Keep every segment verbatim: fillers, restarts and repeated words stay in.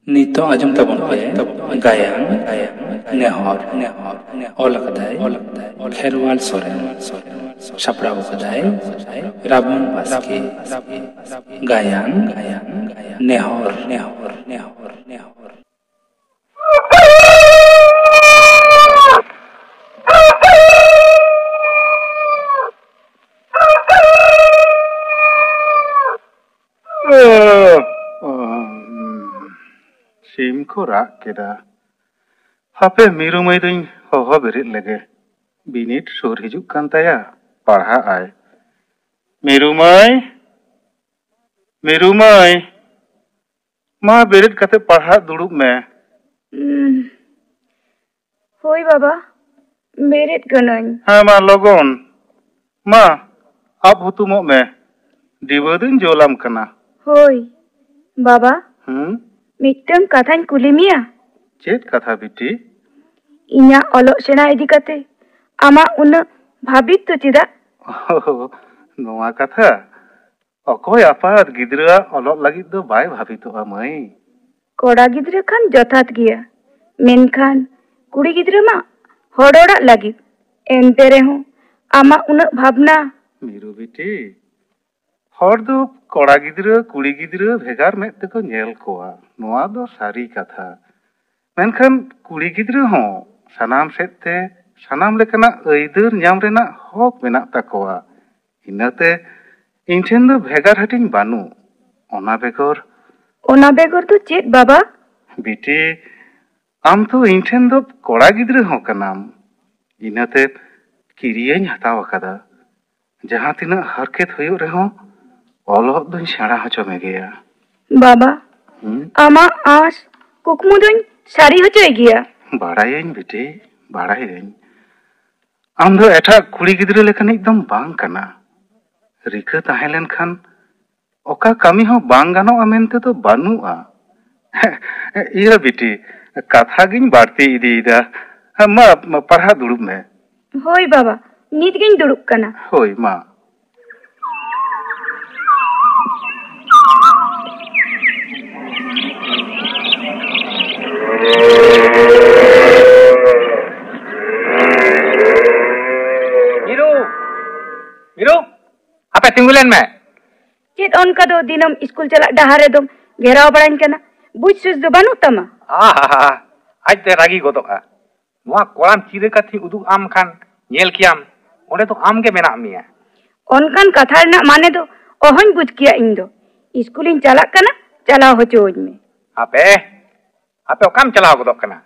ᱱᱤᱛᱚᱜ ᱟᱸᱡᱚᱢ ᱛᱟᱵᱚᱱ ᱯᱮ ᱜᱟᱭᱟᱱ ᱱᱮᱦᱚᱨ᱾ ᱚᱞ ᱟᱠᱟᱫᱟᱭ ᱠᱷᱮᱨᱣᱟᱞ ᱥᱚᱨᱮᱱ, ᱥᱟᱯᱲᱟᱣ ᱟᱠᱟᱫᱟᱭ ᱨᱟᱵᱚᱱ ᱵᱟᱥᱠᱮ᱾ ᱜᱟᱭᱟᱱ ᱱᱮᱦᱚᱨ᱾ ᱥᱤᱢ ᱠᱚ ᱨᱟᱜ ᱠᱮᱫᱟ᱾ ᱦᱟᱯᱮ, ᱢᱤᱨᱩ ᱢᱟᱹᱭ ᱫᱚᱧ ᱦᱚᱦᱚ ᱵᱮᱨᱮᱫ ᱞᱮᱜᱮ᱾ ᱵᱤᱱᱤᱰ ᱥᱩᱨ ᱦᱤᱡᱩᱜ ᱠᱟᱱ ᱛᱟᱭᱟ, ᱯᱟᱲᱦᱟᱜ ᱟᱭ᱾ ᱢᱤᱨᱩ ᱢᱟᱹᱭ, ᱢᱤᱨᱩ ᱢᱟᱹᱭ, ᱢᱟ, ᱵᱮᱨᱮᱫ ᱠᱟᱛᱮ ᱯᱟᱲᱦᱟᱜ ᱫᱩᱲᱩᱵ ᱢᱮ᱾ ᱩᱸ, ᱦᱳᱭ ᱵᱟᱵᱟ, ᱵᱮᱨᱮᱫ ᱠᱟᱹᱱᱟᱹᱧ᱾ ᱦᱮᱸ ᱢᱟ, ᱞᱚᱜᱚᱱ᱾ ᱢᱟ, ᱟᱵ ᱦᱩᱛᱩᱢᱚᱜ ᱢᱮ, ᱰᱤᱵᱟᱹ ᱫᱚᱧ ᱡᱳᱞᱟᱢ ᱠᱟᱱᱟ᱾ ᱦᱳᱭ ᱵᱟᱵᱟ᱾ ᱦᱩᱸ? ᱢᱤᱫᱴᱟᱝ ᱠᱟᱛᱷᱟᱧ ᱠᱩᱞᱤ ᱢᱮᱭᱟ᱾ ᱪᱮᱫ ᱠᱟᱛᱷᱟ ᱵᱤᱴᱤ? ᱤᱧᱟᱹᱜ ᱚᱞᱚᱜ ᱥᱮᱬᱟ ᱤᱫᱤ ᱠᱟᱛᱮ ᱟᱢᱟᱜ ᱩᱱᱟᱹᱜ ᱵᱷᱟᱹᱵᱤᱛ ᱫᱚ ᱪᱮᱫᱟᱜ? ᱳᱦᱳ, ᱱᱚᱣᱟ ᱠᱟᱛᱷᱟ? ᱚᱠᱚᱭ ᱟᱯᱟᱛ ᱜᱤᱫᱽᱨᱟᱹᱣᱟᱜ ᱚᱞᱚᱜ ᱞᱟᱹᱜᱤᱫ ᱫᱚ ᱵᱟᱭ ᱵᱷᱟᱹᱵᱤᱛᱚᱜᱼᱟ, ᱢᱟᱹᱭ? ᱠᱚᱲᱟ ᱜᱤᱫᱽᱨᱟᱹ ᱠᱷᱟᱱ ᱡᱚᱛᱷᱟᱛ ᱜᱮᱭᱟ, ᱢᱮᱱᱠᱷᱟᱱ ᱠᱩᱲᱤ ᱜᱤᱫᱽᱨᱟᱹ ᱢᱟ ᱦᱚᱲ ᱚᱲᱟᱜ ᱞᱟᱹᱜᱤᱫ᱾ ᱮᱱᱛᱮ ᱨᱮᱦᱚᱸ ᱟᱢᱟᱜ ᱩᱱᱟᱹᱜ ᱵᱷᱟᱵᱽᱱᱟ᱾ ᱢᱤᱨᱩ ᱵᱤᱴᱤ, ᱦᱚᱲ ᱫᱚ ᱠᱚᱲᱟ ᱜᱤᱫᱽᱨᱟᱹ ᱠᱩᱲᱤ ᱜᱤᱫᱽᱨᱟᱹ ᱵᱷᱮᱜᱟᱨ ᱢᱮᱫ ᱛᱮᱠᱚ ᱧᱮᱞ ᱠᱚᱣᱟ, ᱱᱚᱣᱟ ᱫᱚ ᱥᱟᱹᱨᱤ ᱠᱟᱛᱷᱟ᱾ ᱢᱮᱱᱠᱷᱟᱱ ᱠᱩᱲᱤ ᱜᱤᱫᱽᱨᱟᱹ ᱦᱚᱸ ᱥᱟᱱᱟᱢ ᱥᱮᱫ ᱛᱮ ᱥᱟᱱᱟᱢ ᱞᱮᱠᱟᱱᱟᱜ ᱟᱹᱭᱫᱟᱹᱨ ᱧᱟᱢ ᱨᱮᱱᱟᱜ ᱦᱚᱠ ᱢᱮᱱᱟᱜ ᱛᱟᱠᱚᱣᱟ᱾ ᱤᱱᱟᱹᱛᱮ ᱤᱧ ᱴᱷᱮᱱ ᱫᱚ ᱵᱷᱮᱜᱟᱨ ᱦᱟᱹᱴᱤᱧ ᱵᱟᱹᱱᱩᱜ᱾ ᱚᱱᱟ ᱵᱮᱜᱚᱨ᱾ ᱚᱱᱟ ᱵᱮᱜᱚᱨ ᱫᱚ ᱪᱮᱫ, ᱵᱟᱵᱟ? ᱵᱤᱴᱤ, ᱟᱢ ᱛᱚ ᱤᱧ ᱴᱷᱮᱱ ᱫᱚ ᱠᱚᱲᱟ ᱜᱤᱫᱽᱨᱟᱹ ᱦᱚᱸ ᱠᱟᱱᱟᱢ᱾ ᱤᱱᱟᱹᱛᱮ ᱠᱤᱨᱤᱭᱟᱹᱧ ᱦᱟᱛᱟᱣ ᱟᱠᱟᱫᱟ᱾ ᱡᱟᱦᱟᱸ ᱛᱤᱱᱟᱹᱜ ᱦᱟᱨᱠᱮᱛ ᱦᱩᱭᱩᱜ ᱨᱮᱦᱚᱸ, ᱚᱞᱚᱜ ᱫᱚᱧ ᱥᱮᱬᱟ ᱦᱚᱪᱚ ᱢᱮᱜᱮᱭᱟ᱾ ᱵᱟᱵᱟ, ᱦᱩᱸ? ᱟᱢᱟᱜ ᱟᱸᱥ ᱠᱩᱠᱢᱩ ᱫᱚᱧ ᱥᱟᱹᱨᱤ ᱦᱚᱪᱚᱭ ᱜᱮᱭᱟ᱾ ᱵᱟᱲᱟᱭᱟᱹᱧ ᱵᱤᱴᱤ, ᱵᱟᱲᱟᱭᱟᱹᱧ᱾ ᱟᱢ ᱫᱚ ᱮᱴᱟᱜ ᱠᱩᱲᱤ ᱜᱤᱫᱽᱨᱟᱹ ᱞᱮᱠᱟᱱᱤᱡ ᱫᱚᱢ ᱵᱟᱝ ᱠᱟᱱᱟ᱾ ᱨᱤᱠᱟᱹ ᱛᱟᱦᱮᱸ ᱞᱮᱱᱠᱷᱟᱱ ᱚᱠᱟ ᱠᱟᱹᱢᱤ ᱦᱚᱸ ᱵᱟᱝ ᱜᱟᱱᱚᱜᱼᱟ ᱢᱮᱱᱛᱮ ᱫᱚ ᱵᱟᱹᱱᱩᱜᱼᱟ᱾ ᱤᱭᱟᱹ ᱵᱤᱴᱤ, ᱠᱟᱛᱷᱟ ᱜᱤᱧ ᱵᱟᱹᱲᱛᱤ ᱤᱫᱤᱭᱮᱫᱟ᱾ ᱢᱟ, ᱢᱟ, ᱯᱟᱲᱦᱟᱜ ᱫᱩᱲᱩᱵ ᱢᱮ᱾ ᱦᱳᱭ ᱵᱟᱵᱟ, ᱱᱤᱛ ᱜᱤᱧ ᱫᱩᱲᱩᱵ ᱠᱟᱱᱟ᱾ ᱦᱳᱭ, ᱢᱟ᱾ ᱛᱤᱸᱜᱩ ᱞᱮᱱ ᱢᱮ᱾ ᱪᱮᱫ ᱚᱱᱠᱟ ᱫᱚ ᱫᱤᱱᱟᱹᱢ ᱤᱥᱠᱩᱞ ᱪᱟᱞᱟᱜ ᱰᱟᱦᱟᱨ ᱨᱮᱫᱚᱢ ᱜᱷᱮᱨᱟᱣ ᱵᱟᱲᱟᱧ ᱠᱟᱱᱟ? ᱵᱩᱡᱽ ᱥᱩᱡᱽ ᱫᱚ ᱵᱟᱹᱱᱩᱜ ᱛᱟᱢᱟ? ᱟᱦᱟ, ᱟᱡᱛᱮ ᱨᱟᱹᱜᱤ ᱜᱚᱫᱚᱜᱼᱟ᱾ ᱱᱚᱣᱟ ᱠᱚᱲᱟᱢ ᱪᱤᱨᱟᱹ ᱠᱟᱛᱷᱟᱧ ᱩᱫᱩᱜ ᱟᱢ ᱠᱷᱟᱱ ᱧᱮᱞ ᱠᱮᱭᱟᱢ, ᱚᱸᱰᱮ ᱫᱚ ᱟᱢ ᱜᱮ ᱢᱮᱱᱟᱜ ᱢᱮᱭᱟ᱾ ᱚᱱᱠᱟᱱ ᱠᱟᱛᱷᱟ ᱨᱮᱱᱟᱜ ᱢᱟᱱᱮ ᱫᱚ ᱚᱦᱚᱧ ᱵᱩᱡᱽ ᱠᱮᱭᱟ ᱤᱧ ᱫᱚ᱾ ᱤᱥᱠᱩᱞᱤᱧ ᱪᱟᱞᱟᱜ ᱠᱟᱱᱟ, ᱪᱟᱞᱟᱣ ᱦᱚᱪᱚᱣᱟᱹᱧ ᱢᱮ᱾ ᱟᱯᱮ, ᱟᱯᱮ ᱚᱠᱟᱢ ᱪᱟᱞᱟᱣ ᱜᱚᱫᱚᱜ ᱠᱟᱱᱟ?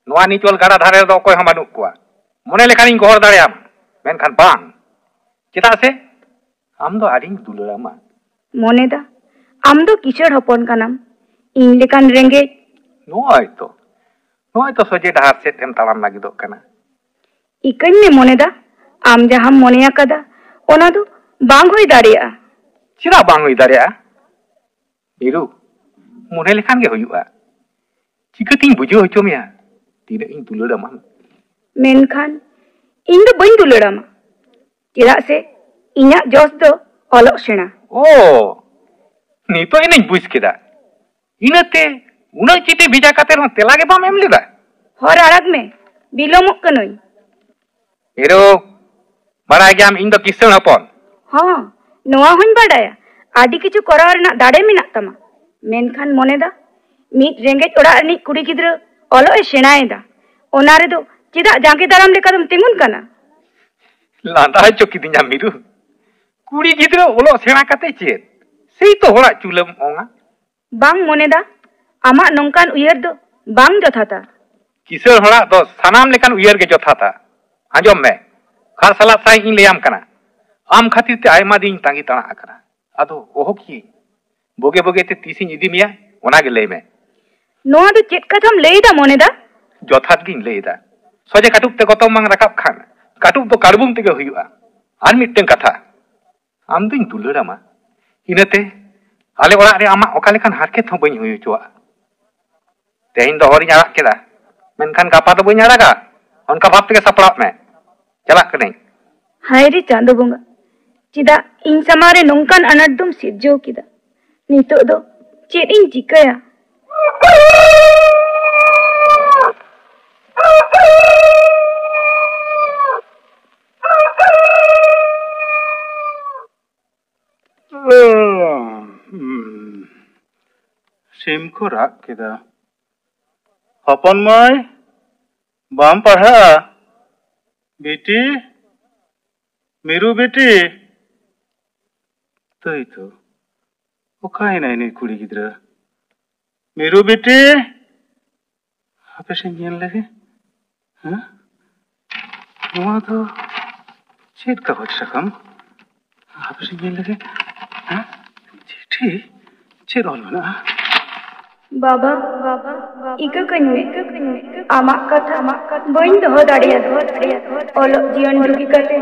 ᱱᱚᱣᱟ ᱱᱤᱪᱚᱞ ᱜᱟᱰᱟ ᱫᱷᱟᱨᱮ ᱨᱮᱫᱚ ᱚᱠᱚᱭ ᱦᱚᱸ ᱵᱟᱹᱱᱩᱜ ᱠᱚᱣᱟ᱾ ᱢᱚᱱᱮ ᱞᱮᱠᱷᱟᱱᱤᱧ ᱜᱚᱦᱚᱲ ᱫᱟᱲᱮᱭᱟᱢᱟ, ᱢᱮᱱᱠᱷᱟᱱ ᱵᱟᱝ᱾ ᱪᱮᱫᱟᱜ ᱥᱮ ᱟᱢ ᱫᱚ ᱟᱹᱰᱤᱧ ᱫᱩᱞᱟᱹᱲᱟᱢᱟ᱾ ᱢᱚᱱᱮᱫᱟ, ᱟᱢ ᱫᱚ ᱠᱤᱥᱟᱹᱬ ᱦᱚᱯᱚᱱ ᱠᱟᱱᱟᱢ, ᱤᱧ ᱞᱮᱠᱟᱱ ᱨᱮᱸᱜᱮᱡ᱾ ᱱᱚᱜᱼᱚᱭ ᱛᱚ, ᱱᱚᱜᱼᱚᱭ ᱛᱚ ᱥᱚᱡᱷᱮ ᱰᱟᱦᱟᱨ ᱥᱮᱫ ᱮᱢ ᱛᱟᱲᱟᱢ ᱞᱟᱹᱜᱤᱫᱚᱜ ᱠᱟᱱᱟ᱾ ᱤᱠᱟᱹᱧ ᱢᱮ ᱢᱚᱱᱮᱫᱟ, ᱟᱢ ᱡᱟᱦᱟᱸᱢ ᱢᱚᱱᱮ ᱟᱠᱟᱫᱟ, ᱚᱱᱟ ᱫᱚ ᱵᱟᱝ ᱦᱩᱭ ᱫᱟᱲᱮᱭᱟᱜᱼᱟ᱾ ᱪᱮᱫᱟᱜ ᱵᱟᱝ ᱦᱩᱭ ᱫᱟᱲᱮᱭᱟᱜᱼᱟ? ᱢᱤᱨᱩ, ᱢᱚᱱᱮ ᱞᱮᱠᱷᱟᱱ ᱜᱮ ᱦᱩᱭᱩᱜᱼᱟ᱾ ᱪᱤᱠᱟᱹᱛᱤᱧ ᱵᱩᱡᱷᱟᱹᱣ ᱦᱚᱪᱚ ᱢᱮᱭᱟ ᱛᱤᱱᱟᱹᱜ ᱤᱧ ᱫᱩᱞᱟᱹᱲ ᱟᱢᱟ? ᱢᱮᱱᱠᱷᱟᱱ ᱤᱧ ᱫᱚ ᱵᱟᱹᱧ ᱫᱩᱞᱟᱹᱲ ᱟᱢᱟ, ᱪᱮᱫᱟᱜ ᱥᱮ ᱤᱧᱟᱹᱜ ᱡᱚᱥ ᱫᱚ ᱚᱞᱚᱜ ᱥᱮᱬᱟ᱾ ᱳ, ᱱᱤᱛᱚᱜ ᱮᱱᱟᱧ ᱵᱩᱡᱽ ᱠᱮᱫᱟ᱾ ᱤᱱᱟᱹᱛᱮ ᱩᱱᱟᱹᱜ ᱪᱤᱴᱷᱤ ᱵᱷᱮᱡᱟ ᱠᱟᱛᱮ ᱦᱚᱸ ᱛᱮᱞᱟ ᱜᱮ ᱵᱟᱢ ᱮᱢ ᱞᱮᱫᱟ᱾ ᱦᱚᱨ ᱟᱲᱟᱜ ᱢᱮ, ᱵᱤᱞᱚᱢᱚᱜ ᱠᱟᱹᱱᱟᱹᱧ᱾ ᱢᱤᱨᱩ, ᱵᱟᱲᱟᱭ ᱜᱮᱭᱟᱢ ᱤᱧ ᱫᱚ ᱠᱤᱥᱟᱹᱬ ᱦᱚᱯᱚᱱ᱾ ᱦᱚᱸ, ᱱᱚᱣᱟ ᱦᱚᱧ ᱵᱟᱰᱟᱭᱟ, ᱟᱹᱰᱤ ᱠᱤᱪᱷᱩ ᱠᱚᱨᱟᱣ ᱨᱮᱱᱟᱜ ᱫᱟᱲᱮ ᱢᱮᱱᱟᱜ ᱛᱟᱢᱟ᱾ ᱢᱮᱱᱠᱷᱟᱱ ᱢᱚᱱᱮᱫᱟ, ᱢᱤᱫ ᱨᱮᱸᱜᱮᱡ ᱚᱲᱟᱜ ᱨᱤᱱᱤᱡ ᱠᱩᱲᱤ ᱜᱤᱫᱽᱨᱟᱹ ᱚᱞᱚᱜ ᱮ ᱥᱮᱬᱟᱭᱮᱫᱟ, ᱚᱱᱟ ᱨᱮᱫᱚ ᱪᱮᱫᱟᱜ ᱡᱟᱸᱜᱮ ᱫᱟᱨᱟᱢ ᱞᱮᱠᱟ ᱫᱚᱢ ᱛᱤᱸᱜᱩᱱ ᱠᱟᱱᱟ? ᱞᱟᱸᱫᱟ ᱦᱚᱪᱚ ᱠᱤᱫᱤᱧᱟ ᱢᱤᱨᱩ᱾ ᱠᱩᱲᱤ ᱜᱤᱫᱽᱨᱟᱹ ᱚᱞᱚᱜ ᱥᱮᱬᱟ ᱠᱟᱛᱮ ᱪᱮᱫ? ᱥᱮᱭ ᱛᱚ ᱦᱚᱲᱟᱜ ᱪᱩᱞᱟᱹᱢ ᱚᱝᱟ᱾ ᱵᱟᱝ ᱢᱚᱱᱮᱫᱟ, ᱟᱢᱟᱜ ᱱᱚᱝᱠᱟᱱ ᱩᱭᱦᱟᱹᱨ ᱫᱚ ᱵᱟᱝ ᱡᱚᱛᱷᱟᱛᱟ᱾ ᱠᱤᱥᱟᱹᱬ ᱦᱚᱲᱟᱜ ᱫᱚ ᱥᱟᱱᱟᱢ ᱞᱮᱠᱟᱱ ᱩᱭᱦᱟᱹᱨ ᱜᱮ ᱡᱚᱛᱷᱟᱛᱟ᱾ ᱟᱸᱡᱚᱢ ᱢᱮ, ᱠᱷᱟᱨ ᱥᱟᱞᱟᱫ ᱥᱟᱺᱦᱤᱡ ᱤᱧ ᱞᱟᱹᱭᱟᱢ ᱠᱟᱱᱟ᱾ ᱟᱢ ᱠᱷᱟᱹᱛᱤᱨ ᱛᱮ ᱟᱭᱢᱟ ᱫᱤᱱ ᱛᱟᱺᱜᱤ ᱛᱟᱲᱟᱜ ᱟᱠᱟᱱᱟ᱾ ᱟᱫᱚ ᱚᱦᱚ ᱠᱤᱭᱟᱹᱧ᱾ ᱵᱩᱜᱮ ᱵᱩᱜᱮ ᱛᱮ ᱛᱤᱥᱤᱧ ᱤᱫᱤ ᱢᱮᱭᱟ, ᱚᱱᱟ ᱜᱮ ᱞᱟᱹᱭ ᱢᱮ᱾ ᱱᱚᱣᱟ ᱫᱚ ᱪᱮᱫ ᱠᱟᱛᱷᱟᱢ ᱞᱟᱹᱭ ᱮᱫᱟ ᱢᱚᱱᱮᱫᱟ? ᱡᱚᱛᱷᱟᱛ ᱜᱤᱧ ᱞᱟᱹᱭ ᱮᱫᱟ᱾ ᱥᱚᱡᱷᱮ ᱠᱟᱹᱴᱩᱵ ᱛᱮ ᱜᱚᱛᱚᱢ ᱵᱟᱝ ᱨᱟᱠᱟᱵ ᱠᱷᱟᱱ, ᱠᱟᱹᱴᱩᱵ ᱫᱚ ᱠᱟᱹᱲᱵᱩᱝ ᱛᱮᱜᱮ ᱦᱩᱭᱩᱜᱼᱟ᱾ ᱟᱨ ᱢᱤᱫᱴᱟᱝ ᱠᱟᱛᱷᱟ, ᱟᱢ ᱫᱩᱧ ᱫᱩᱞᱟᱹᱲ ᱟᱢᱟ᱾ ᱤᱱᱟᱹᱛᱮ ᱟᱞᱮ ᱚᱲᱟᱜ ᱨᱮ ᱟᱢᱟᱜ ᱚᱠᱟ ᱞᱮᱠᱟᱱ ᱦᱟᱨᱠᱮᱛ ᱦᱚᱸ ᱵᱟᱹᱧ ᱦᱩᱭ ᱦᱚᱪᱚᱣᱟᱜᱼᱟ᱾ ᱛᱮᱦᱮᱧ ᱫᱚ ᱦᱚᱨᱤᱧ ᱟᱲᱟᱜ ᱠᱮᱫᱟ, ᱢᱮᱱᱠᱷᱟᱱ ᱜᱟᱯᱟ ᱫᱚ ᱵᱟᱹᱧ ᱟᱲᱟᱜᱟ, ᱚᱱᱠᱟ ᱵᱷᱟᱵᱽ ᱛᱮᱜᱮ ᱥᱟᱯᱲᱟᱜ ᱢᱮ᱾ ᱪᱟᱞᱟᱜ ᱠᱟᱹᱱᱟᱹᱧ᱾ ᱦᱟᱭ ᱨᱮ ᱪᱟᱸᱫᱚ ᱵᱚᱸᱜᱟ, ᱪᱮᱫᱟᱜ ᱤᱧ ᱥᱟᱢᱟᱝ ᱨᱮ ᱱᱚᱝᱠᱟᱱ ᱟᱱᱟᱴ ᱫᱚᱢ ᱥᱤᱨᱡᱟᱹᱣ ᱠᱮᱫᱟ? ᱱᱤᱛᱚᱜ ᱫᱚ ᱪᱮᱫ ᱤᱧ ᱪᱤᱠᱟᱹᱭᱟ? ᱥᱤᱢ ᱠᱚ ᱨᱟᱜ ᱠᱮᱫᱟ᱾ ᱦᱚᱯᱚᱱ ᱢᱟᱹᱭ, ᱵᱟᱢ ᱯᱟᱲᱦᱟᱜᱼᱟ? ᱵᱤᱴᱤ, ᱢᱤᱨᱩ ᱵᱤᱴᱤ᱾ ᱛᱟᱹᱭ ᱛᱚ, ᱚᱠᱟᱭᱮᱱᱟᱭ ᱱᱩᱭ ᱠᱩᱲᱤ ᱜᱤᱫᱽᱨᱟᱹ? ᱢᱤᱨᱩ ᱵᱤᱴᱤ, ᱦᱟᱯᱮ ᱥᱮᱧ ᱧᱮᱞ ᱞᱮᱜᱮ᱾ ᱦᱮᱸ? ᱱᱚᱣᱟ ᱫᱚ ᱪᱮᱫ ᱠᱟᱜᱚᱡᱽ ᱥᱟᱠᱟᱢ? ᱦᱟᱯᱮ ᱥᱮᱧ ᱧᱮᱞ ᱞᱮᱜᱮ᱾ ᱦᱮᱸ? ᱪᱤᱴᱷᱤ? ᱪᱮᱫ ᱚᱞ ᱢᱮᱱᱟᱜᱼᱟ? ᱵᱟᱵᱟ, ᱵᱟᱵᱟ, ᱤᱠᱟᱹ ᱠᱟᱹᱧ ᱢᱮ, ᱤᱠᱟᱹ ᱠᱟᱹᱧ ᱢᱮ, ᱟᱢᱟᱜ ᱠᱟᱛᱷᱟ, ᱟᱢᱟᱜ ᱠᱟᱛᱷᱟ ᱵᱟᱹᱧ ᱫᱚᱦᱚ ᱫᱟᱲᱮᱭᱟᱫᱟ᱾ ᱚᱞᱚᱜ ᱡᱤᱭᱚᱱ ᱰᱩᱜᱤ ᱠᱟᱛᱮ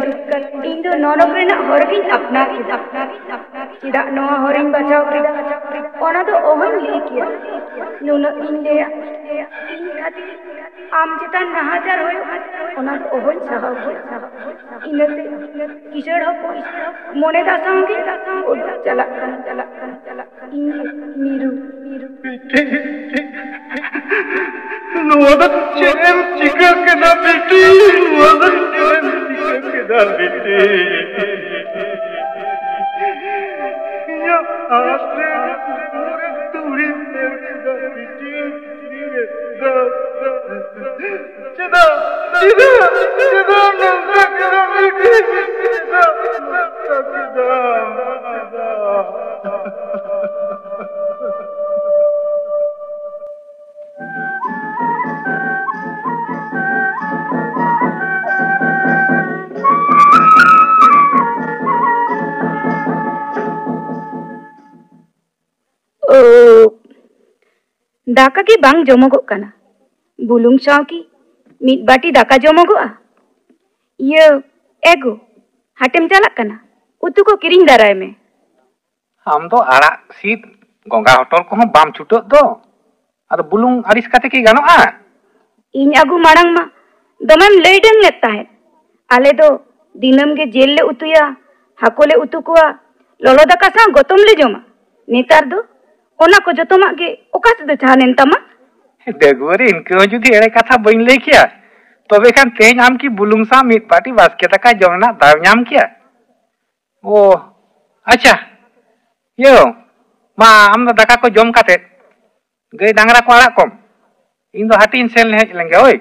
ᱤᱧ ᱫᱚ ᱱᱚᱨᱚᱠ ᱨᱮᱱᱟᱜ ᱦᱚᱨ ᱜᱤᱧ ᱟᱯᱱᱟᱨ ᱠᱮᱫᱟ᱾ ᱪᱮᱫᱟᱜ ᱱᱚᱣᱟ ᱦᱚᱨᱤᱧ ᱵᱟᱪᱷᱟᱣ ᱠᱮᱫᱟ, ᱚᱱᱟ ᱫᱚ ᱚᱦᱚᱧ ᱞᱟᱹᱭ ᱠᱮᱭᱟ᱾ ᱱᱩᱱᱟᱹᱜ ᱤᱧ ᱞᱟᱹᱭᱟ, ᱤᱧ ᱠᱷᱟᱹᱛᱤᱨ ᱟᱢ ᱪᱮᱛᱟᱱ ᱱᱟᱦᱟᱪᱟᱨ ᱦᱩᱭᱩᱜ, ᱚᱱᱟ ᱫᱚ ᱚᱦᱚᱧ ᱥᱟᱦᱟᱣ ᱠᱮᱭᱟ᱾ ᱤᱱᱟᱹᱛᱮ ᱠᱤᱥᱟᱹᱬ ᱦᱚᱯᱚᱱ ᱢᱚᱱᱮ ᱫᱟᱥᱟᱝ ᱜᱮ ᱩᱰᱩᱠ ᱪᱟᱞᱟᱜ ᱠᱟᱱᱟ, ᱪᱟᱞᱟᱜ ᱠᱟᱱᱟ, ᱪᱟᱞᱟᱜ ᱠᱟᱱᱟ᱾ ᱤᱧ ᱢᱤᱨᱩ, ᱢᱤᱨᱩ᱾ ᱵᱤᱴᱤ, ᱱᱚᱣᱟ ᱫᱚ ᱪᱮᱫ ᱮᱢ ᱪᱤᱠᱟᱹ ᱠᱮᱫᱟ ᱵᱤᱴᱤ? ᱱᱚᱣᱟ ᱫᱚ ᱪᱮᱫ ᱮᱢ ᱪᱤᱠᱟᱹ ᱠᱮᱫᱟ ᱵᱤᱴᱤ? ᱤᱧᱟᱹᱜ ᱦᱟᱥ ᱨᱮ ᱢᱚᱨᱮ ᱛᱩᱲᱤ ᱫᱟᱹᱲ ᱠᱮᱫᱟ ᱵᱤᱴᱤ᱾ ᱪᱮᱫᱟᱜ? ᱪᱮᱫᱟᱜ? ᱪᱮᱫᱟᱜ ᱱᱚᱝᱠᱟ ᱠᱮᱫᱟᱢ ᱵᱤᱴᱤ? ᱪᱮᱫᱟᱜ ᱱᱚᱝᱠᱟ ᱠᱮᱫᱟᱢ? ᱪᱮᱫᱟᱜ? ᱳ, ᱫᱟᱠᱟ ᱜᱮ ᱵᱟᱝ ᱡᱚᱢᱚᱜᱚᱜ ᱠᱟᱱᱟ᱾ ᱵᱩᱞᱩᱝ ᱥᱟᱶ ᱠᱤ ᱢᱤᱫ ᱵᱟᱹᱴᱤ ᱫᱟᱠᱟ ᱡᱚᱢᱚᱜᱚᱜᱼᱟ? ᱤᱭᱟᱹ, ᱮᱜᱳ, ᱦᱟᱴᱮᱢ ᱪᱟᱞᱟᱜ ᱠᱟᱱᱟ? ᱩᱛᱩ ᱠᱚ ᱠᱤᱨᱤᱧ ᱫᱟᱨᱟᱭ ᱢᱮ᱾ ᱟᱢ ᱫᱚ ᱟᱲᱟᱜ ᱥᱤᱫ ᱜᱚᱸᱜᱟ ᱦᱚᱴᱚᱨ ᱠᱚᱦᱚᱸ ᱵᱟᱢ ᱪᱷᱩᱴᱟᱹᱜ ᱫᱚ᱾ ᱟᱫᱚ ᱵᱩᱞᱩᱝ ᱟᱹᱲᱤᱥ ᱠᱟᱛᱮ ᱠᱤ ᱜᱟᱱᱚᱜᱼᱟ? ᱤᱧ ᱟᱹᱜᱩ ᱢᱟᱲᱟᱝ ᱢᱟ ᱫᱚᱢᱮᱢ ᱞᱟᱹᱭ ᱰᱟᱹᱝ ᱞᱮᱫ ᱛᱟᱦᱮᱸᱫ᱾ ᱟᱞᱮ ᱫᱚ ᱫᱤᱱᱟᱹᱢ ᱜᱮ ᱡᱤᱞ ᱞᱮ ᱩᱛᱩᱭᱟ, ᱦᱟᱹᱠᱩ ᱞᱮ ᱩᱛᱩ ᱠᱚᱣᱟ, ᱞᱚᱞᱚ ᱫᱟᱠᱟ ᱥᱟᱶ ᱜᱚᱛᱚᱢ ᱞᱮ ᱡᱚᱢᱟ᱾ ᱱᱮᱛᱟᱨ ᱫᱚ ᱚᱱᱟ ᱠᱚ ᱡᱚᱛᱚᱢᱟᱜ ᱜᱮ ᱚᱠᱟ ᱥᱮᱫ ᱫᱚ ᱪᱟᱦᱟᱱ ᱮᱱ ᱛᱟᱢᱟ? ᱰᱟᱹᱜᱩᱣᱟᱹ ᱨᱮ ᱤᱱᱠᱟᱹ ᱦᱚᱸ ᱡᱩᱫᱤ ᱮᱲᱮ ᱠᱟᱛᱷᱟ ᱵᱟᱹᱧ ᱞᱟᱹᱭ ᱠᱮᱭᱟ, ᱛᱚᱵᱮ ᱠᱷᱟᱱ ᱛᱮᱦᱮᱧ ᱟᱢ ᱠᱤ ᱵᱩᱞᱩᱝ ᱥᱟᱶ ᱢᱤᱫ ᱵᱟᱹᱴᱤ ᱵᱟᱥᱠᱮ ᱫᱟᱠᱟ ᱡᱚᱢ ᱨᱮᱱᱟᱜ ᱫᱟᱣ ᱧᱟᱢ ᱠᱮᱭᱟ? ᱳ, ᱟᱪᱪᱷᱟ, ᱤᱭᱟᱹ, ᱢᱟ ᱟᱢ ᱫᱚ ᱫᱟᱠᱟ ᱠᱚ ᱡᱚᱢ ᱠᱟᱛᱮ ᱜᱟᱹᱭ ᱰᱟᱝᱨᱟ ᱠᱚ ᱟᱲᱟᱜ ᱠᱚᱢ᱾ ᱤᱧ ᱫᱚ ᱦᱟᱹᱴᱤᱧ ᱥᱮᱱ ᱦᱮᱡ ᱞᱮᱱ ᱜᱮ, ᱳᱭ᱾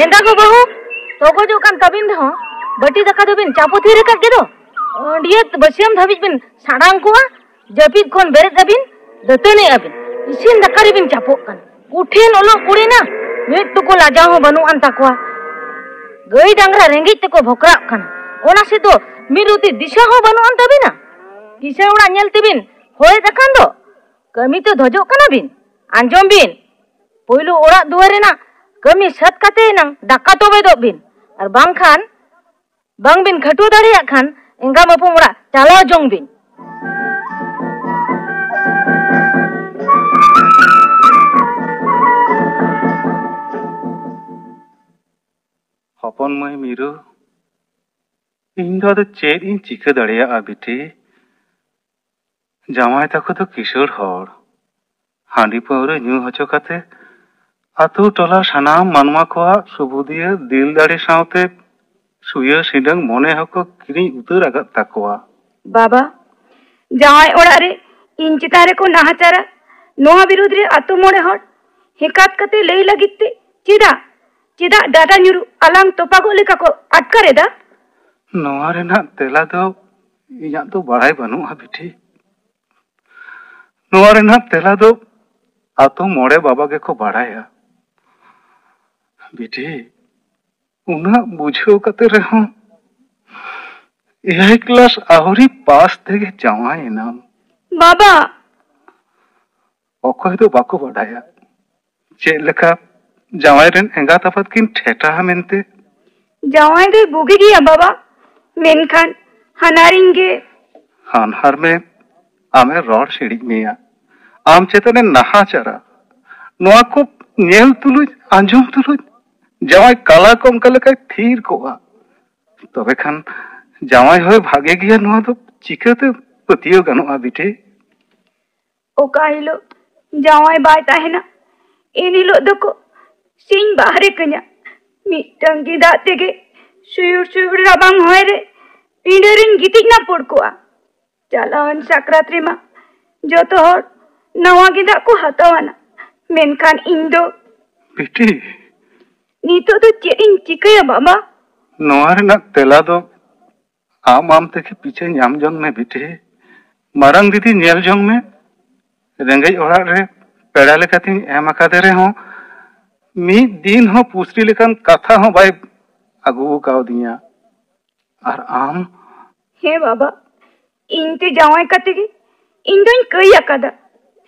ᱮᱸᱫᱟ ᱜᱚ ᱵᱟᱹᱦᱩ, ᱛᱚᱜᱚᱡᱚᱜ ᱠᱟᱱ ᱛᱟᱹᱵᱤᱱ ᱨᱮᱦᱚᱸ ᱵᱟᱹᱴᱤ ᱫᱟᱠᱟ ᱫᱚᱵᱤᱱ ᱪᱟᱯᱚ ᱛᱷᱤᱨ ᱟᱠᱟᱫ ᱜᱮᱫᱚ᱾ ᱟᱹᱰᱤᱭᱟᱹ ᱵᱟᱹᱥᱭᱟᱹᱢ ᱫᱷᱟᱹᱵᱤᱡ ᱵᱤᱱ ᱥᱟᱲᱟᱝ ᱠᱚᱜᱼᱟ, ᱡᱟᱹᱯᱤᱫ ᱠᱷᱚᱱ ᱵᱮᱨᱮᱫ ᱟᱹᱵᱤᱱ, ᱫᱟᱹᱛᱟᱹᱱᱤᱜ ᱟᱹᱵᱤᱱ, ᱤᱥᱤᱱ ᱫᱟᱠᱟ ᱨᱮᱵᱤᱱ ᱪᱟᱯᱚᱜ ᱠᱟᱱᱟ᱾ ᱠᱚᱴᱷᱤᱱ ᱚᱞᱚᱜ ᱠᱩᱲᱤ ᱱᱟ, ᱢᱤᱫ ᱴᱩᱠᱩ ᱞᱟᱡᱟᱣ ᱦᱚᱸ ᱵᱟᱹᱱᱩᱜ ᱟᱱ ᱛᱟᱠᱚᱣᱟ᱾ ᱜᱟᱹᱭ ᱰᱟᱝᱨᱟ ᱨᱮᱸᱜᱮᱡ ᱛᱮᱠᱚ ᱵᱷᱚᱠᱨᱟᱜ ᱠᱟᱱᱟ, ᱚᱱᱟ ᱥᱮᱫ ᱫᱚ ᱢᱤᱫ ᱨᱩᱛᱤ ᱫᱤᱥᱟᱹ ᱦᱚᱸ ᱵᱟᱹᱱᱩᱜ ᱟᱱ ᱛᱟᱹᱵᱤᱱᱟ᱾ ᱠᱤᱥᱟᱹᱬ ᱚᱲᱟᱜ ᱧᱮᱞ ᱛᱮᱵᱤᱱ ᱦᱚᱭᱮᱫ ᱟᱠᱟᱱ ᱫᱚ᱾ ᱠᱟᱹᱢᱤ ᱛᱮ ᱫᱷᱚᱡᱚᱜ ᱠᱟᱱᱟ ᱵᱤᱱ? ᱟᱸᱡᱚᱢ ᱵᱤᱱ, ᱯᱳᱭᱞᱳ ᱚᱲᱟᱜ ᱫᱩᱣᱟᱹᱨ ᱨᱮᱱᱟᱜ ᱠᱟᱹᱢᱤ ᱥᱟᱹᱛ ᱠᱟᱛᱮ ᱮᱱᱟᱝ ᱫᱟᱠᱟ ᱛᱚᱵᱮ ᱫᱚᱜ ᱵᱤᱱ, ᱟᱨ ᱵᱟᱝᱠᱷᱟᱱ ᱵᱟᱝ ᱵᱤᱱ ᱠᱷᱟᱹᱴᱩᱣᱟᱹ ᱫᱟᱲᱮᱭᱟᱜ ᱠᱷᱟᱱ ᱮᱸᱜᱟᱢ ᱟᱹᱯᱩᱢ ᱚᱲᱟᱜ ᱪᱟᱞᱟᱣ ᱡᱚᱝ ᱵᱤᱱ᱾ ᱦᱚᱯᱚᱱ ᱢᱟᱹᱭ ᱢᱤᱨᱩ, ᱤᱧ ᱫᱚ ᱟᱫᱚ ᱪᱮᱫ ᱤᱧ ᱪᱤᱠᱟᱹ ᱫᱟᱲᱮᱭᱟᱜᱼᱟ ᱵᱤᱴᱤ? ᱡᱟᱶᱟᱭ ᱛᱟᱠᱚ ᱫᱚ ᱠᱤᱥᱟᱹᱬ ᱦᱚᱲ᱾ ᱦᱟᱺᱰᱤ ᱯᱟᱹᱣᱨᱟᱹ ᱧᱩ ᱦᱚᱪᱚ ᱠᱟᱛᱮ ᱟᱛᱳ ᱴᱚᱞᱟ ᱥᱟᱱᱟᱢ ᱢᱟᱱᱣᱟ ᱠᱚᱣᱟᱜ ᱥᱩᱵᱩᱫᱤᱭᱟᱹ ᱫᱤᱞ ᱫᱟᱲᱮ ᱥᱟᱶᱛᱮ ᱥᱩᱭᱟᱹ ᱥᱤᱸᱰᱟᱹᱝ ᱢᱚᱱᱮ ᱦᱚᱸᱠᱚ ᱠᱤᱨᱤᱧ ᱩᱛᱟᱹᱨ ᱟᱠᱟᱫ ᱛᱟᱠᱚᱣᱟ᱾ ᱵᱟᱵᱟ, ᱡᱟᱶᱟᱭ ᱚᱲᱟᱜ ᱨᱮ ᱤᱧ ᱪᱮᱛᱟᱱ ᱨᱮᱠᱚ ᱱᱟᱦᱟᱪᱟᱨᱟ, ᱱᱚᱣᱟ ᱵᱤᱨᱩᱫᱽ ᱨᱮ ᱟᱛᱳ ᱢᱚᱬᱮ ᱦᱚᱲ ᱦᱮᱠᱟᱛ ᱠᱟᱛᱮ ᱞᱟᱹᱭ ᱞᱟᱹᱜᱤᱫ ᱛᱮ ᱪᱮᱫᱟᱜ, ᱪᱮᱫᱟᱜ ᱰᱟᱴᱟ ᱧᱩᱨᱩ ᱟᱞᱟᱝ ᱛᱚᱯᱟᱜᱚᱜ ᱞᱮᱠᱟ ᱠᱚ ᱟᱴᱠᱟᱨ ᱮᱫᱟ? ᱱᱚᱣᱟ ᱨᱮᱱᱟᱜ ᱛᱮᱞᱟ ᱫᱚ ᱤᱧᱟᱜ ᱫᱚ ᱵᱟᱲᱟᱭ ᱵᱟᱹᱱᱩᱜᱼᱟ ᱵᱤᱴᱤ᱾ ᱱᱚᱣᱟ ᱨᱮᱱᱟᱜ ᱛᱮᱞᱟ ᱫᱚ ᱟᱛᱳ ᱢᱚᱬᱮ ᱵᱟᱵᱟ ᱜᱮᱠᱚ ᱵᱟᱲᱟᱭᱟ᱾ ᱵᱤᱴᱤ, ᱩᱱᱟᱹᱜ ᱵᱩᱡᱷᱟᱹᱣ ᱠᱟᱛᱮ ᱨᱮᱦᱚᱸ ᱮᱭᱟᱭ ᱠᱞᱟᱥ ᱟᱹᱣᱨᱤ ᱯᱟᱥ ᱛᱮᱜᱮ ᱡᱟᱶᱟᱭ ᱮᱱᱟᱢ᱾ ᱵᱟᱵᱟ! ᱚᱠᱚᱭ ᱫᱚ ᱵᱟᱠᱚ ᱵᱟᱰᱟᱭᱟ ᱪᱮᱫ ᱞᱮᱠᱟ ᱡᱟᱶᱟᱭ ᱨᱮᱱ ᱮᱸᱜᱟᱛ ᱟᱯᱟᱛ ᱠᱤᱱ ᱴᱷᱮᱴᱟᱦᱟ ᱢᱮᱱᱛᱮ᱾ ᱡᱟᱶᱟᱭ ᱫᱚᱭ ᱵᱩᱜᱤ ᱜᱮᱭᱟ ᱵᱟᱵᱟ, ᱢᱮᱱᱠᱷᱟᱱ ᱦᱟᱱᱟᱨᱤᱧ ᱜᱮ᱾ ᱦᱟᱱᱦᱟᱨ ᱢᱮ, ᱟᱢᱮ ᱨᱚᱲ ᱥᱤᱲᱤᱡ ᱢᱮᱭᱟ, ᱟᱢ ᱪᱮᱛᱟᱱᱮ ᱱᱟᱦᱟᱪᱟᱨᱟ᱾ ᱱᱚᱣᱟ ᱠᱚ ᱧᱮᱞ ᱛᱩᱞᱩᱡ, ᱟᱸᱡᱚᱢ ᱛᱩᱞᱩᱡ ᱡᱟᱶᱟᱭ ᱠᱟᱞᱟ ᱠᱚ ᱚᱱᱠᱟ ᱞᱮᱠᱟᱭ ᱛᱷᱤᱨ ᱠᱚᱜᱼᱟ᱾ ᱛᱚᱵᱮ ᱠᱷᱟᱱ ᱡᱟᱶᱟᱭ ᱦᱚᱸᱭ ᱵᱷᱟᱜᱮ ᱜᱮᱭᱟ, ᱱᱚᱣᱟ ᱫᱚ ᱪᱤᱠᱟᱹᱛᱮ ᱯᱟᱹᱛᱭᱟᱹᱣ ᱜᱟᱱᱚᱜᱼᱟ ᱵᱤᱴᱤ? ᱚᱠᱟ ᱦᱤᱞᱳᱜ ᱡᱟᱶᱟᱭ ᱵᱟᱭ ᱛᱟᱦᱮᱱᱟ, ᱮᱱ ᱦᱤᱞᱳᱜ ᱫᱚᱠᱚ ᱥᱤᱧ ᱵᱟᱦᱨᱮ ᱠᱟᱹᱧᱟ᱾ ᱢᱤᱫᱴᱟᱝ ᱜᱮᱸᱫᱟᱜ ᱛᱮᱜᱮ ᱥᱩᱭᱩᱲ ᱥᱩᱭᱩᱲ ᱨᱟᱵᱟᱝ ᱦᱚᱭ ᱨᱮ ᱯᱤᱸᱰᱟᱹ ᱨᱤᱧ ᱜᱤᱛᱤᱡ ᱱᱟᱯᱚᱲ ᱠᱚᱜᱼᱟ᱾ ᱪᱟᱞᱟᱣᱮᱱ ᱥᱟᱠᱨᱟᱛ ᱨᱮᱢᱟ ᱡᱚᱛᱚ ᱦᱚᱲ ᱱᱟᱣᱟ ᱜᱮᱸᱫᱟᱜ ᱠᱚ ᱦᱟᱛᱟᱣ ᱟᱱᱟ, ᱢᱮᱱᱠᱷᱟᱱ ᱤᱧ ᱫᱚ᱾ ᱵᱤᱴᱤ, ᱱᱤᱛᱚᱜ ᱫᱚ ᱪᱮᱫ ᱤᱧ ᱪᱤᱠᱟᱹᱭᱟ ᱵᱟᱵᱟ? ᱱᱚᱣᱟ ᱨᱮᱱᱟᱜ ᱛᱮᱞᱟ ᱫᱚ ᱟᱢ ᱟᱢ ᱛᱮᱜᱮ ᱯᱤᱪᱷᱟᱹ ᱧᱟᱢ ᱡᱚᱝ ᱢᱮ ᱵᱤᱴᱤ᱾ ᱢᱟᱨᱟᱝ ᱫᱤᱫᱤ ᱧᱮᱞ ᱡᱚᱝ ᱢᱮ, ᱨᱮᱸᱜᱮᱡ ᱚᱲᱟᱜ ᱨᱮ ᱯᱮᱲᱟ ᱞᱮᱠᱟᱛᱤᱧ ᱮᱢ ᱟᱠᱟᱫᱮ ᱨᱮᱦᱚᱸ, ᱢᱤᱫ ᱫᱤᱱ ᱦᱚᱸ ᱯᱩᱥᱨᱤ ᱞᱮᱠᱟᱱ ᱠᱟᱛᱷᱟ ᱦᱚᱸ ᱵᱟᱭ ᱟᱹᱜᱩ ᱠᱟᱣᱫᱤᱧᱟ᱾ ᱟᱨ ᱟᱢ? ᱦᱮᱸ ᱵᱟᱵᱟ, ᱤᱧ ᱛᱮ ᱡᱟᱶᱟᱭ ᱠᱟᱛᱮ ᱜᱮ ᱤᱧ ᱫᱚᱧ ᱠᱟᱹᱭ ᱟᱠᱟᱫᱟ᱾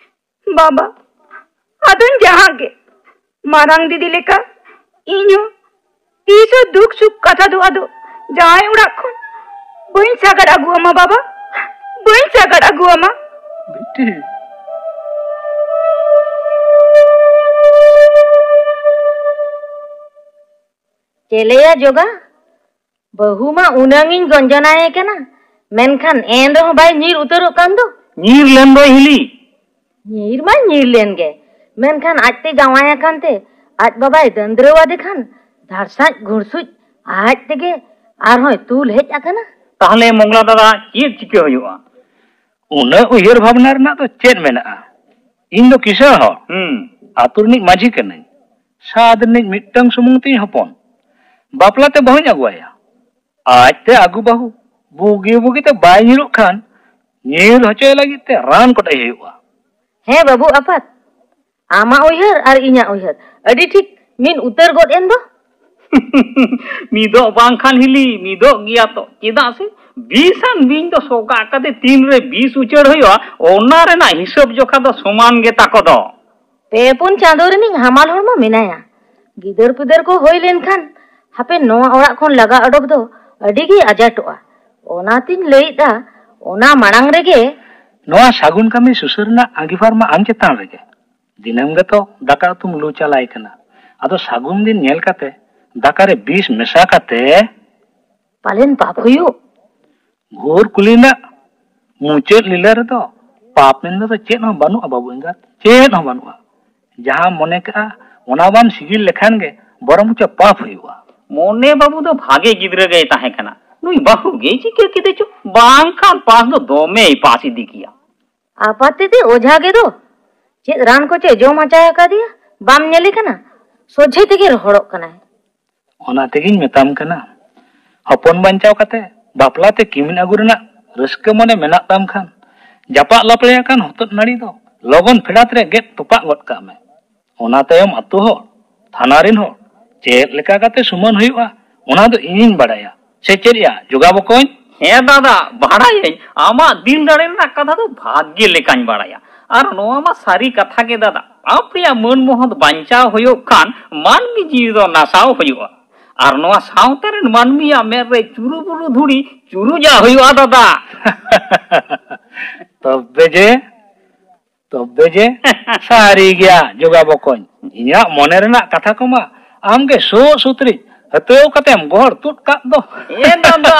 ᱵᱟᱵᱟ, ᱟᱫᱚᱧ ᱡᱟᱦᱟᱸ ᱜᱮ, ᱢᱟᱨᱟᱝ ᱫᱤᱫᱤ ᱞᱮᱠᱟ ᱤᱧ ᱦᱚᱸ ᱛᱤᱥ ᱦᱚᱸ ᱫᱩᱠ ᱥᱩᱠ ᱠᱟᱛᱷᱟ ᱫᱚ ᱟᱫᱚ ᱡᱟᱶᱟᱭ ᱚᱲᱟᱜ ᱠᱷᱚᱱ ᱵᱟᱹᱧ ᱥᱟᱜᱟᱲ ᱟᱹᱜᱩ ᱟᱢᱟ ᱵᱟᱵᱟ, ᱵᱟᱹᱧ ᱥᱟᱜᱟᱲ ᱟᱹᱜᱩ ᱟᱢᱟ᱾ ᱵᱤᱴᱤ᱾ ᱪᱮᱞᱮᱭᱟ ᱡᱚᱜᱟ, ᱵᱟᱹᱦᱩ ᱢᱟ ᱩᱱᱟᱹᱝ ᱤᱧ ᱜᱚᱧᱡᱚᱱᱟᱭᱮ ᱠᱟᱱᱟ, ᱢᱮᱱᱠᱷᱟᱱ ᱮᱱ ᱨᱮᱦᱚᱸ ᱵᱟᱭ ᱧᱤᱨ ᱩᱛᱟᱹᱨᱚᱜ ᱠᱟᱱ ᱫᱚ᱾ ᱧᱤᱨ ᱞᱮᱱ ᱫᱚᱭ ᱦᱤᱞᱤ᱾ ᱧᱤᱨ ᱢᱟᱭ ᱧᱤᱨ ᱞᱮᱱ ᱜᱮ, ᱢᱮᱱᱠᱷᱟᱱ ᱟᱡᱛᱮ ᱡᱟᱶᱟᱭ ᱟᱠᱟᱱ ᱛᱮ ᱟᱡ ᱵᱟᱵᱟᱭ ᱫᱟᱹᱱᱫᱽᱨᱟᱹᱣ ᱟᱫᱮ ᱠᱷᱟᱱ ᱫᱷᱟᱲᱥᱟᱡ ᱜᱷᱩᱲᱥᱩᱡ ᱟᱡ ᱛᱮᱜᱮ ᱟᱨᱦᱚᱸᱭ ᱛᱩᱞ ᱦᱮᱡ ᱟᱠᱟᱱᱟ᱾ ᱛᱟᱦᱞᱮ ᱢᱚᱝᱞᱟ ᱫᱟᱫᱟ, ᱪᱮᱫ ᱪᱤᱠᱟᱹ ᱦᱩᱭᱩᱜᱼᱟ? ᱩᱱᱟᱹᱜ ᱩᱭᱦᱟᱹᱨ ᱵᱷᱟᱵᱽᱱᱟ ᱨᱮᱱᱟᱜ ᱫᱚ ᱪᱮᱫ ᱢᱮᱱᱟᱜᱼᱟ? ᱤᱧ ᱫᱚ ᱠᱤᱥᱟᱹᱬ ᱦᱚᱲ, ᱦᱩᱸ᱾ ᱟᱹᱛᱩ ᱨᱤᱱᱤᱡ ᱢᱟᱹᱡᱷᱤ ᱠᱟᱹᱱᱟᱹᱧ, ᱥᱟᱫ ᱨᱤᱱᱤᱡ ᱢᱤᱫᱴᱟᱝ ᱥᱩᱢᱩᱝ ᱛᱤᱧ ᱦᱚᱯᱚᱱ, ᱵᱟᱯᱞᱟ ᱛᱮ ᱵᱟᱹᱦᱩᱧ ᱟᱹᱜᱩᱣᱟᱭᱟ᱾ ᱟᱡᱛᱮ ᱟᱹᱜᱩ ᱵᱟᱹᱦᱩ ᱵᱩᱜᱤ ᱵᱩᱜᱤ ᱛᱮ ᱵᱟᱭ ᱧᱤᱨᱚᱜ ᱠᱷᱟᱱ, ᱧᱤᱨ ᱦᱚᱪᱚᱭ ᱞᱟᱹᱜᱤᱫ ᱛᱮ ᱨᱟᱱ ᱠᱚᱴᱮᱡ ᱦᱩᱭᱩᱜᱼᱟ᱾ ᱦᱮᱸ ᱵᱟᱹᱵᱩ ᱟᱯᱟᱛ, ᱟᱢᱟᱜ ᱩᱭᱦᱟᱹᱨ ᱟᱨ ᱤᱧᱟᱹᱜ ᱩᱭᱦᱟᱹᱨ ᱟᱹᱰᱤ ᱴᱷᱤᱠ ᱢᱤᱫ ᱩᱛᱟᱹᱨ ᱜᱚᱫ ᱮᱱ ᱫᱚ᱾ ᱢᱤᱫᱚᱜ ᱵᱟᱝᱠᱷᱟᱱ ᱦᱤᱞᱤ, ᱢᱤᱫᱚᱜ ᱜᱮᱭᱟ ᱛᱚ᱾ ᱪᱮᱫᱟᱜ ᱥᱮ ᱵᱤᱥᱟᱱ ᱵᱤᱧ ᱫᱚ ᱥᱚᱜᱟᱜ ᱠᱟᱛᱮ ᱛᱤᱱᱨᱮ ᱵᱤᱥ ᱩᱪᱟᱹᱲ ᱦᱩᱭᱩᱜᱼᱟ, ᱚᱱᱟ ᱨᱮᱱᱟᱜ ᱦᱤᱥᱟᱹᱵ ᱡᱚᱠᱷᱟ ᱫᱚ ᱥᱚᱢᱟᱱ ᱜᱮ ᱛᱟᱠᱚ ᱫᱚ᱾ ᱯᱮ ᱯᱩᱱ ᱪᱟᱸᱫᱚ ᱨᱤᱱᱤᱡ ᱦᱟᱢᱟᱞ ᱦᱚᱲᱢᱚ ᱢᱮᱱᱟᱭᱟ᱾ ᱜᱤᱫᱟᱹᱨ ᱯᱤᱫᱟᱹᱨ ᱠᱚ ᱦᱩᱭ ᱞᱮᱱᱠᱷᱟᱱ ᱦᱟᱯᱮ ᱱᱚᱣᱟ ᱚᱲᱟᱜ ᱠᱷᱚᱱ ᱞᱟᱜᱟ ᱚᱰᱚᱠ ᱫᱚ ᱟᱹᱰᱤ ᱜᱮ ᱟᱡᱟᱴᱚᱜᱼᱟ᱾ ᱚᱱᱟᱛᱤᱧ ᱞᱟᱹᱭᱮᱫᱼᱟ, ᱚᱱᱟ ᱢᱟᱲᱟᱝ ᱨᱮᱜᱮ᱾ ᱱᱚᱣᱟ ᱥᱟᱹᱜᱩᱱ ᱠᱟᱹᱢᱤ ᱥᱩᱥᱟᱹᱨ ᱨᱮᱱᱟᱜ ᱟᱸᱜᱤᱵᱷᱟᱨ ᱢᱟ ᱟᱢ ᱪᱮᱛᱟᱱ ᱨᱮᱜᱮ᱾ ᱫᱤᱱᱟᱹᱢ ᱜᱮᱛᱚ ᱫᱟᱠᱟ ᱩᱛᱩᱢ ᱞᱩ ᱪᱟᱞᱟᱭ ᱠᱟᱱᱟ᱾ ᱟᱫᱚ ᱥᱟᱹᱜᱩᱱ ᱫᱤᱱ ᱧᱮᱞ ᱠᱟᱛᱮ ᱫᱟᱠᱟ ᱨᱮ ᱵᱤᱥ ᱢᱮᱥᱟ ᱠᱟᱛᱮ᱾ ᱯᱟᱞᱮᱱ ᱯᱟᱯ ᱦᱩᱭᱩᱜ? ᱜᱷᱳᱨ ᱠᱩᱞᱤ ᱨᱮᱱᱟᱜ ᱢᱩᱪᱟᱹᱫ ᱞᱤᱞᱟᱹ ᱨᱮᱫᱚ ᱯᱟᱯ ᱢᱮᱱ ᱫᱚ ᱪᱮᱫ ᱦᱚᱸ ᱵᱟᱹᱱᱩᱜᱼᱟ ᱵᱟᱹᱵᱩ ᱮᱸᱜᱟᱛ, ᱪᱮᱫ ᱦᱚᱸ ᱵᱟᱹᱱᱩᱜᱼᱟ᱾ ᱡᱟᱦᱟᱸ ᱢᱚᱱᱮ ᱠᱟᱜᱼᱟ ᱚᱱᱟ ᱵᱟᱢ ᱥᱤᱜᱤᱞ ᱞᱮᱠᱷᱟᱱ ᱜᱮ ᱵᱚᱨᱚᱝ ᱪᱚ ᱯᱟᱯ ᱦᱩᱭᱩᱜᱼᱟ᱾ ᱢᱚᱱᱮ ᱵᱟᱹᱵᱩ ᱫᱚ ᱵᱷᱟᱜᱮ ᱜᱤᱫᱽᱨᱟᱹ ᱜᱮᱭ ᱛᱟᱦᱮᱸ ᱠᱟᱱᱟ, ᱱᱩᱭ ᱵᱟᱹᱦᱩ ᱜᱮ ᱪᱤᱠᱟᱹ ᱠᱮᱫᱮ ᱪᱚ, ᱵᱟᱝᱠᱷᱟᱱ ᱯᱟᱥ ᱫᱚ ᱫᱚᱢᱮᱭ ᱯᱟᱥ ᱤᱫᱤ ᱠᱮᱭᱟ᱾ ᱟᱯᱟᱛ ᱛᱮᱫᱚ ᱚᱡᱷᱟ ᱜᱮ ᱫᱚ᱾ ᱪᱮᱫ ᱨᱟᱱ ᱠᱚᱪᱚᱭ ᱡᱚᱢ ᱟᱪᱟ ᱟᱠᱟᱫᱮᱭᱟ, ᱵᱟᱢ ᱧᱮᱞᱮ ᱠᱟᱱᱟ? ᱥᱚᱡᱷᱮ ᱛᱮᱜᱮ ᱨᱚᱦᱚᱲᱚᱜ ᱠᱟᱱᱟᱭ᱾ ᱚᱱᱟ ᱛᱮᱜᱮᱧ ᱢᱮᱛᱟᱢ ᱠᱟᱱᱟ, ᱦᱚᱯᱚᱱ ᱵᱟᱧᱪᱟᱣ ᱠᱟᱛᱮ ᱵᱟᱯᱞᱟ ᱛᱮ ᱠᱤᱢᱤᱱ ᱟᱹᱜᱩ ᱨᱮᱱᱟᱜ ᱨᱟᱹᱥᱠᱟᱹ ᱢᱚᱱᱮ ᱢᱮᱱᱟᱜ ᱛᱟᱢ ᱠᱷᱟᱱ, ᱡᱟᱯᱟᱜ ᱞᱟᱯᱲᱮ ᱟᱠᱟᱱ ᱦᱚᱛᱚᱫ ᱱᱟᱹᱲᱤ ᱫᱚ ᱞᱚᱜᱚᱱ ᱯᱷᱮᱰᱟᱛ ᱨᱮ ᱜᱮᱫ ᱛᱚᱯᱟᱜ ᱜᱚᱫ ᱠᱟᱜ ᱢᱮ᱾ ᱚᱱᱟ ᱛᱟᱭᱚᱢ ᱟᱹᱛᱩ ᱦᱚᱲ, ᱛᱷᱟᱱᱟ ᱨᱤᱱ ᱦᱚᱲ, ᱪᱮᱫ ᱞᱮᱠᱟ ᱠᱟᱛᱮ ᱥᱩᱢᱟᱹᱱ ᱦᱩᱭᱩᱜᱼᱟ, ᱚᱱᱟ ᱫᱚ ᱤᱧᱤᱧ ᱵᱟᱲᱟᱭᱟ᱾ ᱥᱮ ᱪᱮᱫ ᱭᱟ, ᱡᱚᱜᱟ ᱵᱚᱠᱚᱧ? ᱦᱮᱸ ᱫᱟᱫᱟ, ᱵᱟᱲᱟᱭᱟᱹᱧ, ᱟᱢᱟᱜ ᱫᱤᱞ ᱫᱟᱲᱮ ᱨᱮᱱᱟᱜ ᱠᱟᱛᱷᱟ ᱫᱚ ᱵᱷᱟᱜᱽ ᱜᱮ ᱞᱮᱠᱟᱧ ᱵᱟᱲᱟᱭᱟ᱾ ᱟᱨ ᱱᱚᱣᱟ ᱢᱟ ᱥᱟᱹᱨᱤ ᱠᱟᱛᱷᱟ ᱜᱮ ᱫᱟᱫᱟ, ᱟᱯᱮᱭᱟᱜ ᱢᱟᱹᱱ ᱢᱚᱦᱚᱛ ᱵᱟᱧᱪᱟᱣ ᱦᱩᱭᱩᱜ ᱠᱷᱟᱱ ᱢᱟᱹᱱᱢᱤ ᱡᱤᱣᱤ ᱫᱚ ᱱᱟᱥᱟᱣ ᱦᱩᱭᱩᱜᱼᱟ᱾ ᱟᱨ ᱱᱚᱣᱟ ᱥᱟᱶᱛᱟ ᱨᱮᱱ ᱢᱟᱹᱱᱢᱤᱭᱟᱜ ᱢᱮᱫ ᱨᱮ ᱪᱩᱨᱩ ᱵᱩᱨᱩ ᱫᱷᱩᱲᱤ ᱪᱩᱨᱩᱡᱟᱜ ᱦᱩᱭᱩᱜᱼᱟ ᱫᱟᱫᱟ᱾ ᱛᱚᱵᱮ ᱡᱮ, ᱛᱚᱵᱮ ᱡᱮ, ᱥᱟᱹᱨᱤ ᱜᱮᱭᱟ ᱡᱚᱜᱟ ᱵᱚᱠᱚᱧ, ᱤᱧᱟᱹᱜ ᱢᱚᱱᱮ ᱨᱮᱱᱟᱜ ᱠᱟᱛᱷᱟ ᱠᱚᱢᱟ ᱟᱢᱜᱮ ᱥᱳᱜ ᱥᱩᱛᱨᱤ ᱦᱟᱹᱛᱟᱹᱣ ᱠᱟᱛᱮᱢ ᱜᱚᱦᱚᱲ ᱛᱩᱫ ᱠᱟᱫ ᱫᱚ᱾ ᱮ ᱫᱟᱫᱟ,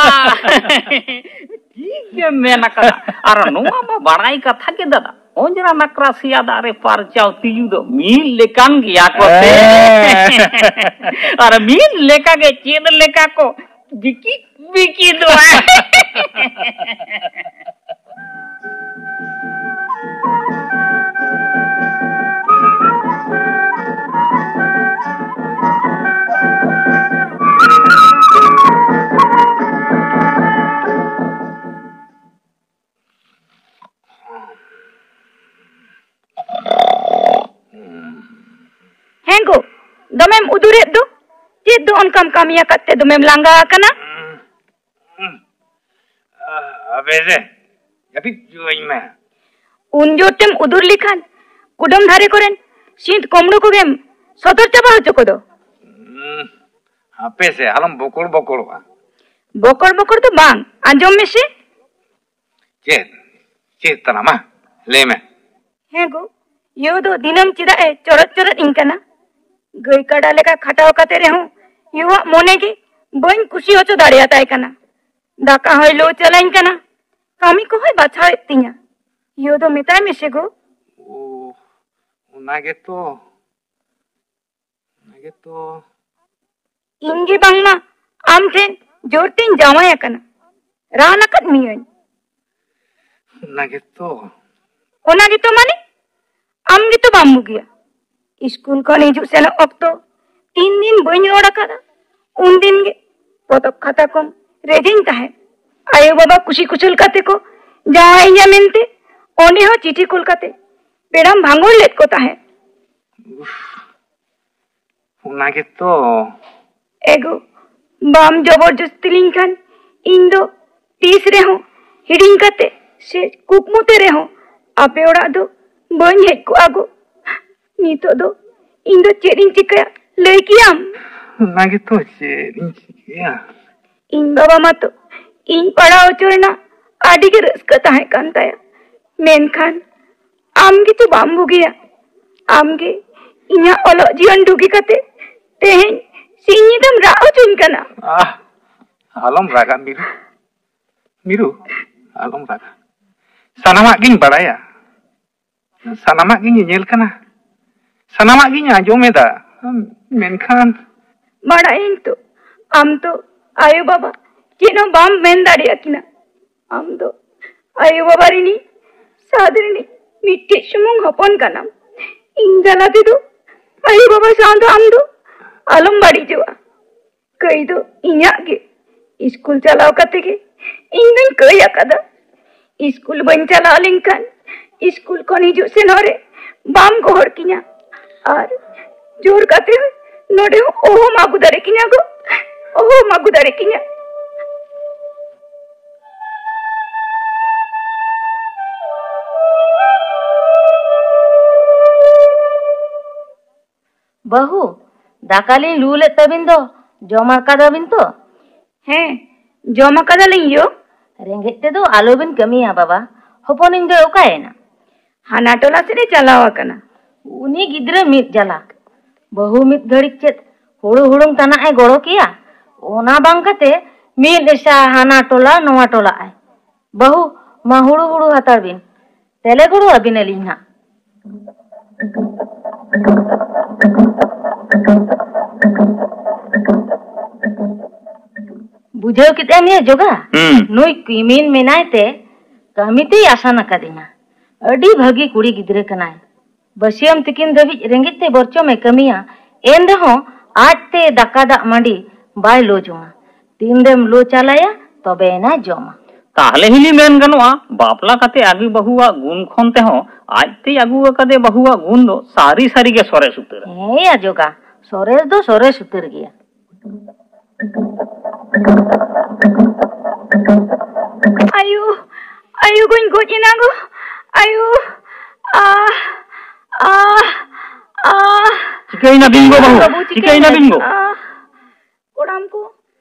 ᱴᱷᱤᱠ ᱜᱮᱢ ᱢᱮᱱ ᱟᱠᱟᱫᱟ᱾ ᱟᱨ ᱱᱚᱣᱟ ᱢᱟ ᱵᱟᱲᱟᱭ ᱠᱟᱛᱷᱟ ᱜᱮ ᱫᱟᱫᱟ, ᱚᱸᱡᱽᱨᱟ ᱱᱟᱠᱨᱟ ᱥᱮᱭᱟ ᱫᱟᱜ ᱨᱮ ᱯᱟᱨᱪᱟᱣ ᱛᱤᱡᱩ ᱫᱚ ᱢᱤᱫ ᱞᱮᱠᱟᱱ ᱜᱮᱭᱟ ᱠᱚ ᱥᱮ᱾ ᱦᱮᱸ᱾ ᱟᱨ ᱢᱤᱫ ᱞᱮᱠᱟ ᱜᱮ ᱪᱮᱫ ᱞᱮᱠᱟ ᱠᱚ ᱵᱤᱠᱤ ᱵᱤᱠᱤ ᱫᱚ᱾ ᱦᱮᱸ ᱜᱳ, ᱫᱚᱢᱮᱢ ᱩᱫᱩᱨᱮᱫ ᱫᱚ᱾ ᱪᱮᱫ ᱫᱚ ᱚᱱᱠᱟᱢ ᱠᱟᱹᱢᱤ ᱟᱠᱟᱫ ᱛᱮ ᱫᱚᱢᱮᱢ ᱞᱟᱸᱜᱟ ᱟᱠᱟᱱᱟ? ᱦᱟᱯᱮ ᱥᱮ, ᱡᱟᱹᱯᱤᱫ ᱦᱚᱪᱚᱣᱟᱹᱧ ᱢᱮ᱾ ᱩᱱ ᱡᱳᱨ ᱛᱮᱢ ᱩᱫᱩᱨ ᱞᱮᱠᱷᱟᱱ ᱠᱩᱰᱟᱹᱢ ᱫᱷᱟᱨᱮ ᱠᱚᱨᱮᱱ ᱥᱤᱸᱫ ᱠᱚᱢᱲᱩ ᱠᱚᱜᱮᱢ ᱥᱚᱫᱚᱨ ᱪᱟᱵᱟ ᱦᱚᱪᱚ ᱠᱚᱫᱚ᱾ ᱦᱩᱸ, ᱦᱟᱯᱮ ᱥᱮ, ᱟᱞᱚᱢ ᱵᱚᱠᱚᱲ ᱵᱚᱠᱚᱲᱚᱜᱼᱟ᱾ ᱵᱚᱠᱚᱲ ᱵᱚᱠᱚᱲ ᱫᱚ ᱵᱟᱝ, ᱟᱸᱡᱚᱢ ᱢᱮᱥᱮ᱾ ᱪᱮᱫ? ᱪᱮᱫ ᱛᱟᱱᱟ ᱢᱟ? ᱞᱟᱹᱭ ᱢᱮ᱾ ᱦᱮᱸ ᱜᱳ, ᱭᱳ ᱫᱚ ᱫᱤᱱᱟᱹᱢ ᱪᱮᱫᱟᱜ ᱮ ᱪᱚᱨᱚᱡ ᱪᱚᱨᱚᱡ ᱤᱧ ᱠᱟᱱᱟ? ᱜᱟᱹᱭ ᱠᱟᱰᱟ ᱞᱮᱠᱟ ᱠᱷᱟᱴᱟᱣ ᱠᱟᱛᱮ ᱨᱮᱦᱚᱸ ᱭᱳᱣᱟᱜ ᱢᱚᱱᱮ ᱜᱮ ᱵᱟᱹᱧ ᱠᱩᱥᱤ ᱦᱚᱪᱚ ᱫᱟᱲᱮᱭᱟᱛᱟᱭ ᱠᱟᱱᱟ᱾ ᱫᱟᱠᱟ ᱦᱚᱸᱭ ᱞᱚ ᱪᱟᱞᱟᱧ ᱠᱟᱱᱟ, ᱠᱟᱹᱢᱤ ᱠᱚᱦᱚᱸᱭ ᱵᱟᱪᱷᱟᱣᱮᱫ ᱛᱤᱧᱟ᱾ ᱭᱳ ᱫᱚ ᱢᱮᱛᱟᱭ ᱢᱮᱥᱮ ᱜᱳ᱾ ᱳ, ᱚᱱᱟ ᱜᱮᱛᱚ, ᱚᱱᱟ ᱜᱮᱛᱚ᱾ ᱤᱧ ᱜᱮ ᱵᱟᱝᱢᱟ ᱟᱢ ᱴᱷᱮᱱ ᱡᱳᱨ ᱛᱤᱧ ᱡᱟᱶᱟᱭ ᱟᱠᱟᱱᱟ, ᱨᱟᱱ ᱟᱠᱟᱫ ᱢᱤᱭᱟᱹᱧ᱾ ᱚᱱᱟ ᱜᱮᱛᱚ᱾ ᱚᱱᱟ ᱜᱮᱛᱚ ᱢᱟᱱᱮ? ᱟᱢ ᱜᱮᱛᱚ ᱵᱟᱢ ᱵᱩᱜᱤᱭᱟ᱾ ᱤᱥᱠᱩᱞ ᱠᱷᱚᱱ ᱦᱤᱡᱩᱜ ᱥᱮᱱᱚᱜ ᱚᱠᱛᱚ ᱛᱤᱱ ᱫᱤᱱ ᱵᱟᱹᱧ ᱨᱚᱲ ᱟᱠᱟᱫᱟ, ᱩᱱ ᱫᱤᱱ ᱜᱮ ᱯᱚᱛᱚᱵ ᱠᱷᱟᱛᱟ ᱠᱚᱢ ᱨᱮᱡᱤᱧ ᱛᱟᱦᱮᱸᱫ᱾ ᱟᱭᱳ ᱵᱟᱵᱟ ᱠᱩᱥᱤ ᱠᱩᱥᱟᱹᱞ ᱠᱟᱛᱮ ᱠᱚ ᱡᱟᱶᱟᱭᱤᱧᱟ ᱢᱮᱱᱛᱮ ᱚᱸᱰᱮ ᱦᱚᱸ ᱪᱤᱴᱷᱤ ᱠᱩᱞ ᱠᱟᱛᱮ ᱯᱮᱲᱟᱢ ᱵᱷᱟᱸᱜᱚᱲ ᱞᱮᱫ ᱠᱚ ᱛᱟᱦᱮᱸᱫ᱾ ᱩᱯᱷ, ᱚᱱᱟ ᱜᱮᱛᱚ᱾ ᱮᱜᱳ, ᱵᱟᱢ ᱡᱚᱵᱚᱨ ᱡᱚᱥᱛᱤ ᱞᱤᱧ ᱠᱷᱟᱱ ᱤᱧ ᱫᱚ ᱛᱤᱥ ᱨᱮᱦᱚᱸ ᱦᱤᱲᱤᱧ ᱠᱟᱛᱮ ᱥᱮ ᱠᱩᱠᱢᱩ ᱛᱮ ᱨᱮᱦᱚᱸ ᱟᱯᱮ ᱚᱲᱟᱜ ᱫᱚ ᱵᱟᱹᱧ ᱦᱮᱡ ᱠᱚᱜᱼᱟ ᱜᱳ᱾ ᱱᱤᱛᱚᱜ ᱫᱚ ᱤᱧ ᱫᱚ ᱪᱮᱫ ᱤᱧ ᱪᱤᱠᱟᱹᱭᱟ ᱞᱟᱹᱭ ᱠᱮᱭᱟᱢ? ᱚᱱᱟ ᱜᱮᱛᱚ, ᱪᱮᱫ ᱤᱧ ᱪᱤᱠᱟᱹᱭᱟ? ᱤᱧ ᱵᱟᱵᱟ ᱢᱟᱛᱚ ᱤᱧ ᱯᱟᱲᱦᱟᱣ ᱦᱚᱪᱚ ᱨᱮᱱᱟᱜ ᱟᱹᱰᱤ ᱜᱮ ᱨᱟᱹᱥᱠᱟᱹ ᱛᱟᱦᱮᱸ ᱠᱟᱱ ᱛᱟᱭᱟ, ᱢᱮᱱᱠᱷᱟᱱ ᱟᱢ ᱜᱮᱛᱚ ᱵᱟᱢ ᱵᱩᱜᱤᱭᱟ᱾ ᱟᱢ ᱜᱮ ᱤᱧᱟᱹᱜ ᱚᱞᱚᱜ ᱡᱤᱭᱚᱱ ᱰᱩᱜᱤ ᱠᱟᱛᱮ ᱛᱮᱦᱮᱧ ᱥᱤᱧ ᱧᱤᱫᱟᱹᱢ ᱨᱟᱜ ᱦᱚᱪᱚᱧ ᱠᱟᱱᱟ᱾ ᱟᱦ, ᱟᱞᱚᱢ ᱨᱟᱜᱟ ᱢᱤᱨᱩ᱾ ᱢᱤᱨᱩ, ᱟᱞᱚᱢ ᱨᱟᱜᱟ᱾ ᱥᱟᱱᱟᱢᱟᱜ ᱜᱤᱧ ᱵᱟᱲᱟᱭᱟ, ᱥᱟᱱᱟᱢᱟᱜ ᱜᱤᱧ ᱧᱮᱧᱮᱞ ᱠᱟᱱᱟ, ᱥᱟᱱᱟᱢᱟᱜ ᱜᱤᱧ ᱟᱸᱡᱚᱢ ᱮᱫᱟ, ᱢᱮᱱᱠᱷᱟᱱ ᱵᱟᱲᱟᱭᱟᱹᱧ ᱛᱚ, ᱟᱢ ᱛᱚ ᱟᱭᱳ ᱵᱟᱵᱟ ᱪᱮᱫ ᱦᱚᱸ ᱵᱟᱢ ᱢᱮᱱ ᱫᱟᱲᱮᱭᱟᱠᱤᱱᱟ᱾ ᱟᱢ ᱫᱚ ᱟᱭᱳ ᱵᱟᱵᱟ ᱨᱤᱱᱤᱡ ᱥᱟᱫ ᱨᱤᱱᱤᱡ ᱢᱤᱫᱴᱤᱡ ᱥᱩᱢᱩᱝ ᱦᱚᱯᱚᱱ ᱠᱟᱱᱟᱢ᱾ ᱤᱧ ᱡᱟᱞᱟ ᱛᱮᱫᱚ ᱟᱭᱳ ᱵᱟᱵᱟ ᱥᱟᱶ ᱫᱚ ᱟᱢ ᱫᱚ ᱟᱞᱚᱢ ᱵᱟᱹᱲᱤᱡᱚᱜᱼᱟ᱾ ᱠᱟᱹᱭ ᱫᱚ ᱤᱧᱟᱜ ᱜᱮ᱾ ᱤᱥᱠᱩᱞ ᱪᱟᱞᱟᱣ ᱠᱟᱛᱮ ᱜᱮ ᱤᱧ ᱫᱚᱧ ᱠᱟᱹᱭ ᱟᱠᱟᱫᱟ᱾ ᱤᱥᱠᱩᱞ ᱵᱟᱹᱧ ᱪᱟᱞᱟᱣ ᱞᱮᱱᱠᱷᱟᱱ ᱤᱥᱠᱩᱞ ᱠᱷᱚᱱ ᱦᱤᱡᱩᱜ ᱥᱮᱱᱚᱜ ᱨᱮ ᱵᱟᱢ ᱜᱚᱦᱚᱲ ᱠᱤᱧᱟ᱾ ᱟᱨ ᱡᱳᱨ ᱠᱟᱛᱮ ᱱᱚᱰᱮ ᱦᱚᱸ ᱚᱦᱚᱢ ᱟᱹᱜᱩ ᱫᱟᱲᱮ ᱠᱤᱧᱟ ᱜᱳ, ᱚᱦᱚᱢ ᱟᱹᱜᱩ ᱫᱟᱲᱮ ᱠᱤᱧᱟ᱾ ᱵᱟᱹᱦᱩ, ᱫᱟᱠᱟ ᱞᱤᱧ ᱞᱩ ᱞᱮᱫ ᱛᱟᱵᱤᱱ ᱫᱚ, ᱡᱚᱢ ᱟᱠᱟᱫᱟ ᱵᱤᱱ ᱛᱚ? ᱦᱮᱸ, ᱡᱚᱢ ᱟᱠᱟᱫᱟᱞᱤᱧ ᱭᱳ᱾ ᱨᱮᱸᱜᱮᱡ ᱛᱮᱫᱚ ᱟᱞᱚᱵᱤᱱ ᱠᱟᱹᱢᱤᱭᱟ ᱵᱟᱵᱟ, ᱦᱚᱯᱚᱱᱤᱧ ᱫᱚᱭ ᱚᱠᱟᱭᱮᱱᱟ? ᱦᱟᱱᱟ ᱴᱚᱞᱟ ᱥᱮᱫ ᱮ ᱪᱟᱞᱟᱣ ᱟᱠᱟᱱᱟ᱾ ᱩᱱᱤ ᱜᱤᱫᱽᱨᱟᱹ ᱢᱤᱫ ᱡᱟᱞᱟ, ᱵᱟᱹᱦᱩ ᱢᱤᱫ ᱜᱷᱟᱹᱲᱤᱡ ᱪᱮᱫ ᱦᱩᱲᱩ ᱦᱩᱲᱩᱝ ᱛᱟᱱᱟᱜ ᱮ ᱜᱚᱲᱚ ᱠᱮᱭᱟ, ᱚᱱᱟ ᱵᱟᱝ ᱠᱟᱛᱮ ᱢᱤᱫ ᱮᱥᱟ ᱦᱟᱱᱟ ᱴᱚᱞᱟ ᱱᱚᱣᱟ ᱴᱚᱞᱟ ᱟᱭ᱾ ᱵᱟᱹᱦᱩ, ᱢᱟ ᱦᱩᱲᱩ ᱦᱩᱲᱩ ᱦᱟᱛᱟᱲ ᱵᱤᱱ, ᱛᱮᱞᱮ ᱜᱚᱲᱚ ᱟᱹᱵᱤᱱᱟᱞᱤᱧ ᱦᱟᱸᱜ᱾ ᱵᱩᱡᱷᱟᱹᱣ ᱠᱮᱫ ᱮᱢ ᱭᱟ ᱡᱚᱜᱟ? ᱦᱩᱸ᱾ ᱱᱩᱭ ᱠᱤᱢᱤᱱ ᱢᱮᱱᱟᱭ ᱛᱮ ᱠᱟᱹᱢᱤ ᱛᱮᱭ ᱟᱥᱟᱱ ᱟᱠᱟᱫᱤᱧᱟ᱾ ᱟᱹᱰᱤ ᱵᱷᱟᱹᱜᱤ ᱠᱩᱲᱤ ᱜᱤᱫᱽᱨᱟᱹ ᱠᱟᱱᱟᱭ᱾ ᱵᱟᱹᱥᱭᱟᱹᱢ ᱛᱤᱠᱤᱱ ᱫᱷᱟᱹᱵᱤᱡ ᱨᱮᱸᱜᱮᱡ ᱛᱮ ᱵᱚᱨᱪᱚᱢᱮ ᱠᱟᱹᱢᱤᱭᱟ, ᱮᱱ ᱨᱮᱦᱚᱸ ᱟᱡᱛᱮ ᱫᱟᱠᱟ ᱫᱟᱜ ᱢᱟᱹᱰᱤ ᱵᱟᱭ ᱞᱚ ᱡᱚᱝᱟ᱾ ᱛᱤᱱᱨᱮᱢ ᱞᱚ ᱪᱟᱞᱟᱭᱟ, ᱛᱚᱵᱮ ᱮᱱᱟᱭ ᱡᱚᱢᱟ᱾ ᱛᱟᱦᱞᱮ ᱦᱤᱞᱤ ᱢᱮᱱ ᱜᱟᱱᱚᱜᱼᱟ, ᱵᱟᱯᱞᱟ ᱠᱟᱛᱮ ᱟᱹᱜᱩ ᱵᱟᱹᱦᱩᱣᱟᱜ ᱜᱩᱱ ᱠᱷᱚᱱ ᱛᱮᱦᱚᱸ ᱟᱡᱛᱮᱭ ᱟᱹᱜᱩ ᱟᱠᱟᱫᱮ ᱵᱟᱹᱦᱩᱣᱟᱜ ᱜᱩᱱ ᱫᱚ ᱥᱟᱹᱨᱤ ᱥᱟᱹᱨᱤ ᱜᱮ ᱥᱚᱨᱮᱥ ᱩᱛᱟᱹᱨᱟ᱾ ᱦᱮᱸ ᱭᱟ ᱡᱚᱜᱟ, ᱥᱚᱨᱮᱥ ᱫᱚ ᱥᱚᱨᱮᱥ ᱩᱛᱟᱹᱨ ᱜᱮᱭᱟ᱾ ᱟᱭᱳ, ᱟᱭᱳ ᱜᱚᱧ ᱜᱚᱡ ᱮᱱᱟ ᱜᱚ᱾ ᱟᱭᱳ, ᱟ, ᱟ, ᱟ᱾ ᱪᱤᱠᱟᱹᱭᱮᱱᱟ ᱵᱤᱱ ᱜᱚ ᱵᱟᱹᱦᱩ? ᱵᱟᱹᱵᱩ, ᱪᱤᱠᱟᱹᱭᱮᱱᱟ ᱵᱤᱱ ᱜᱚ? ᱟ, ᱠᱚᱲᱟᱢ ᱠᱚ,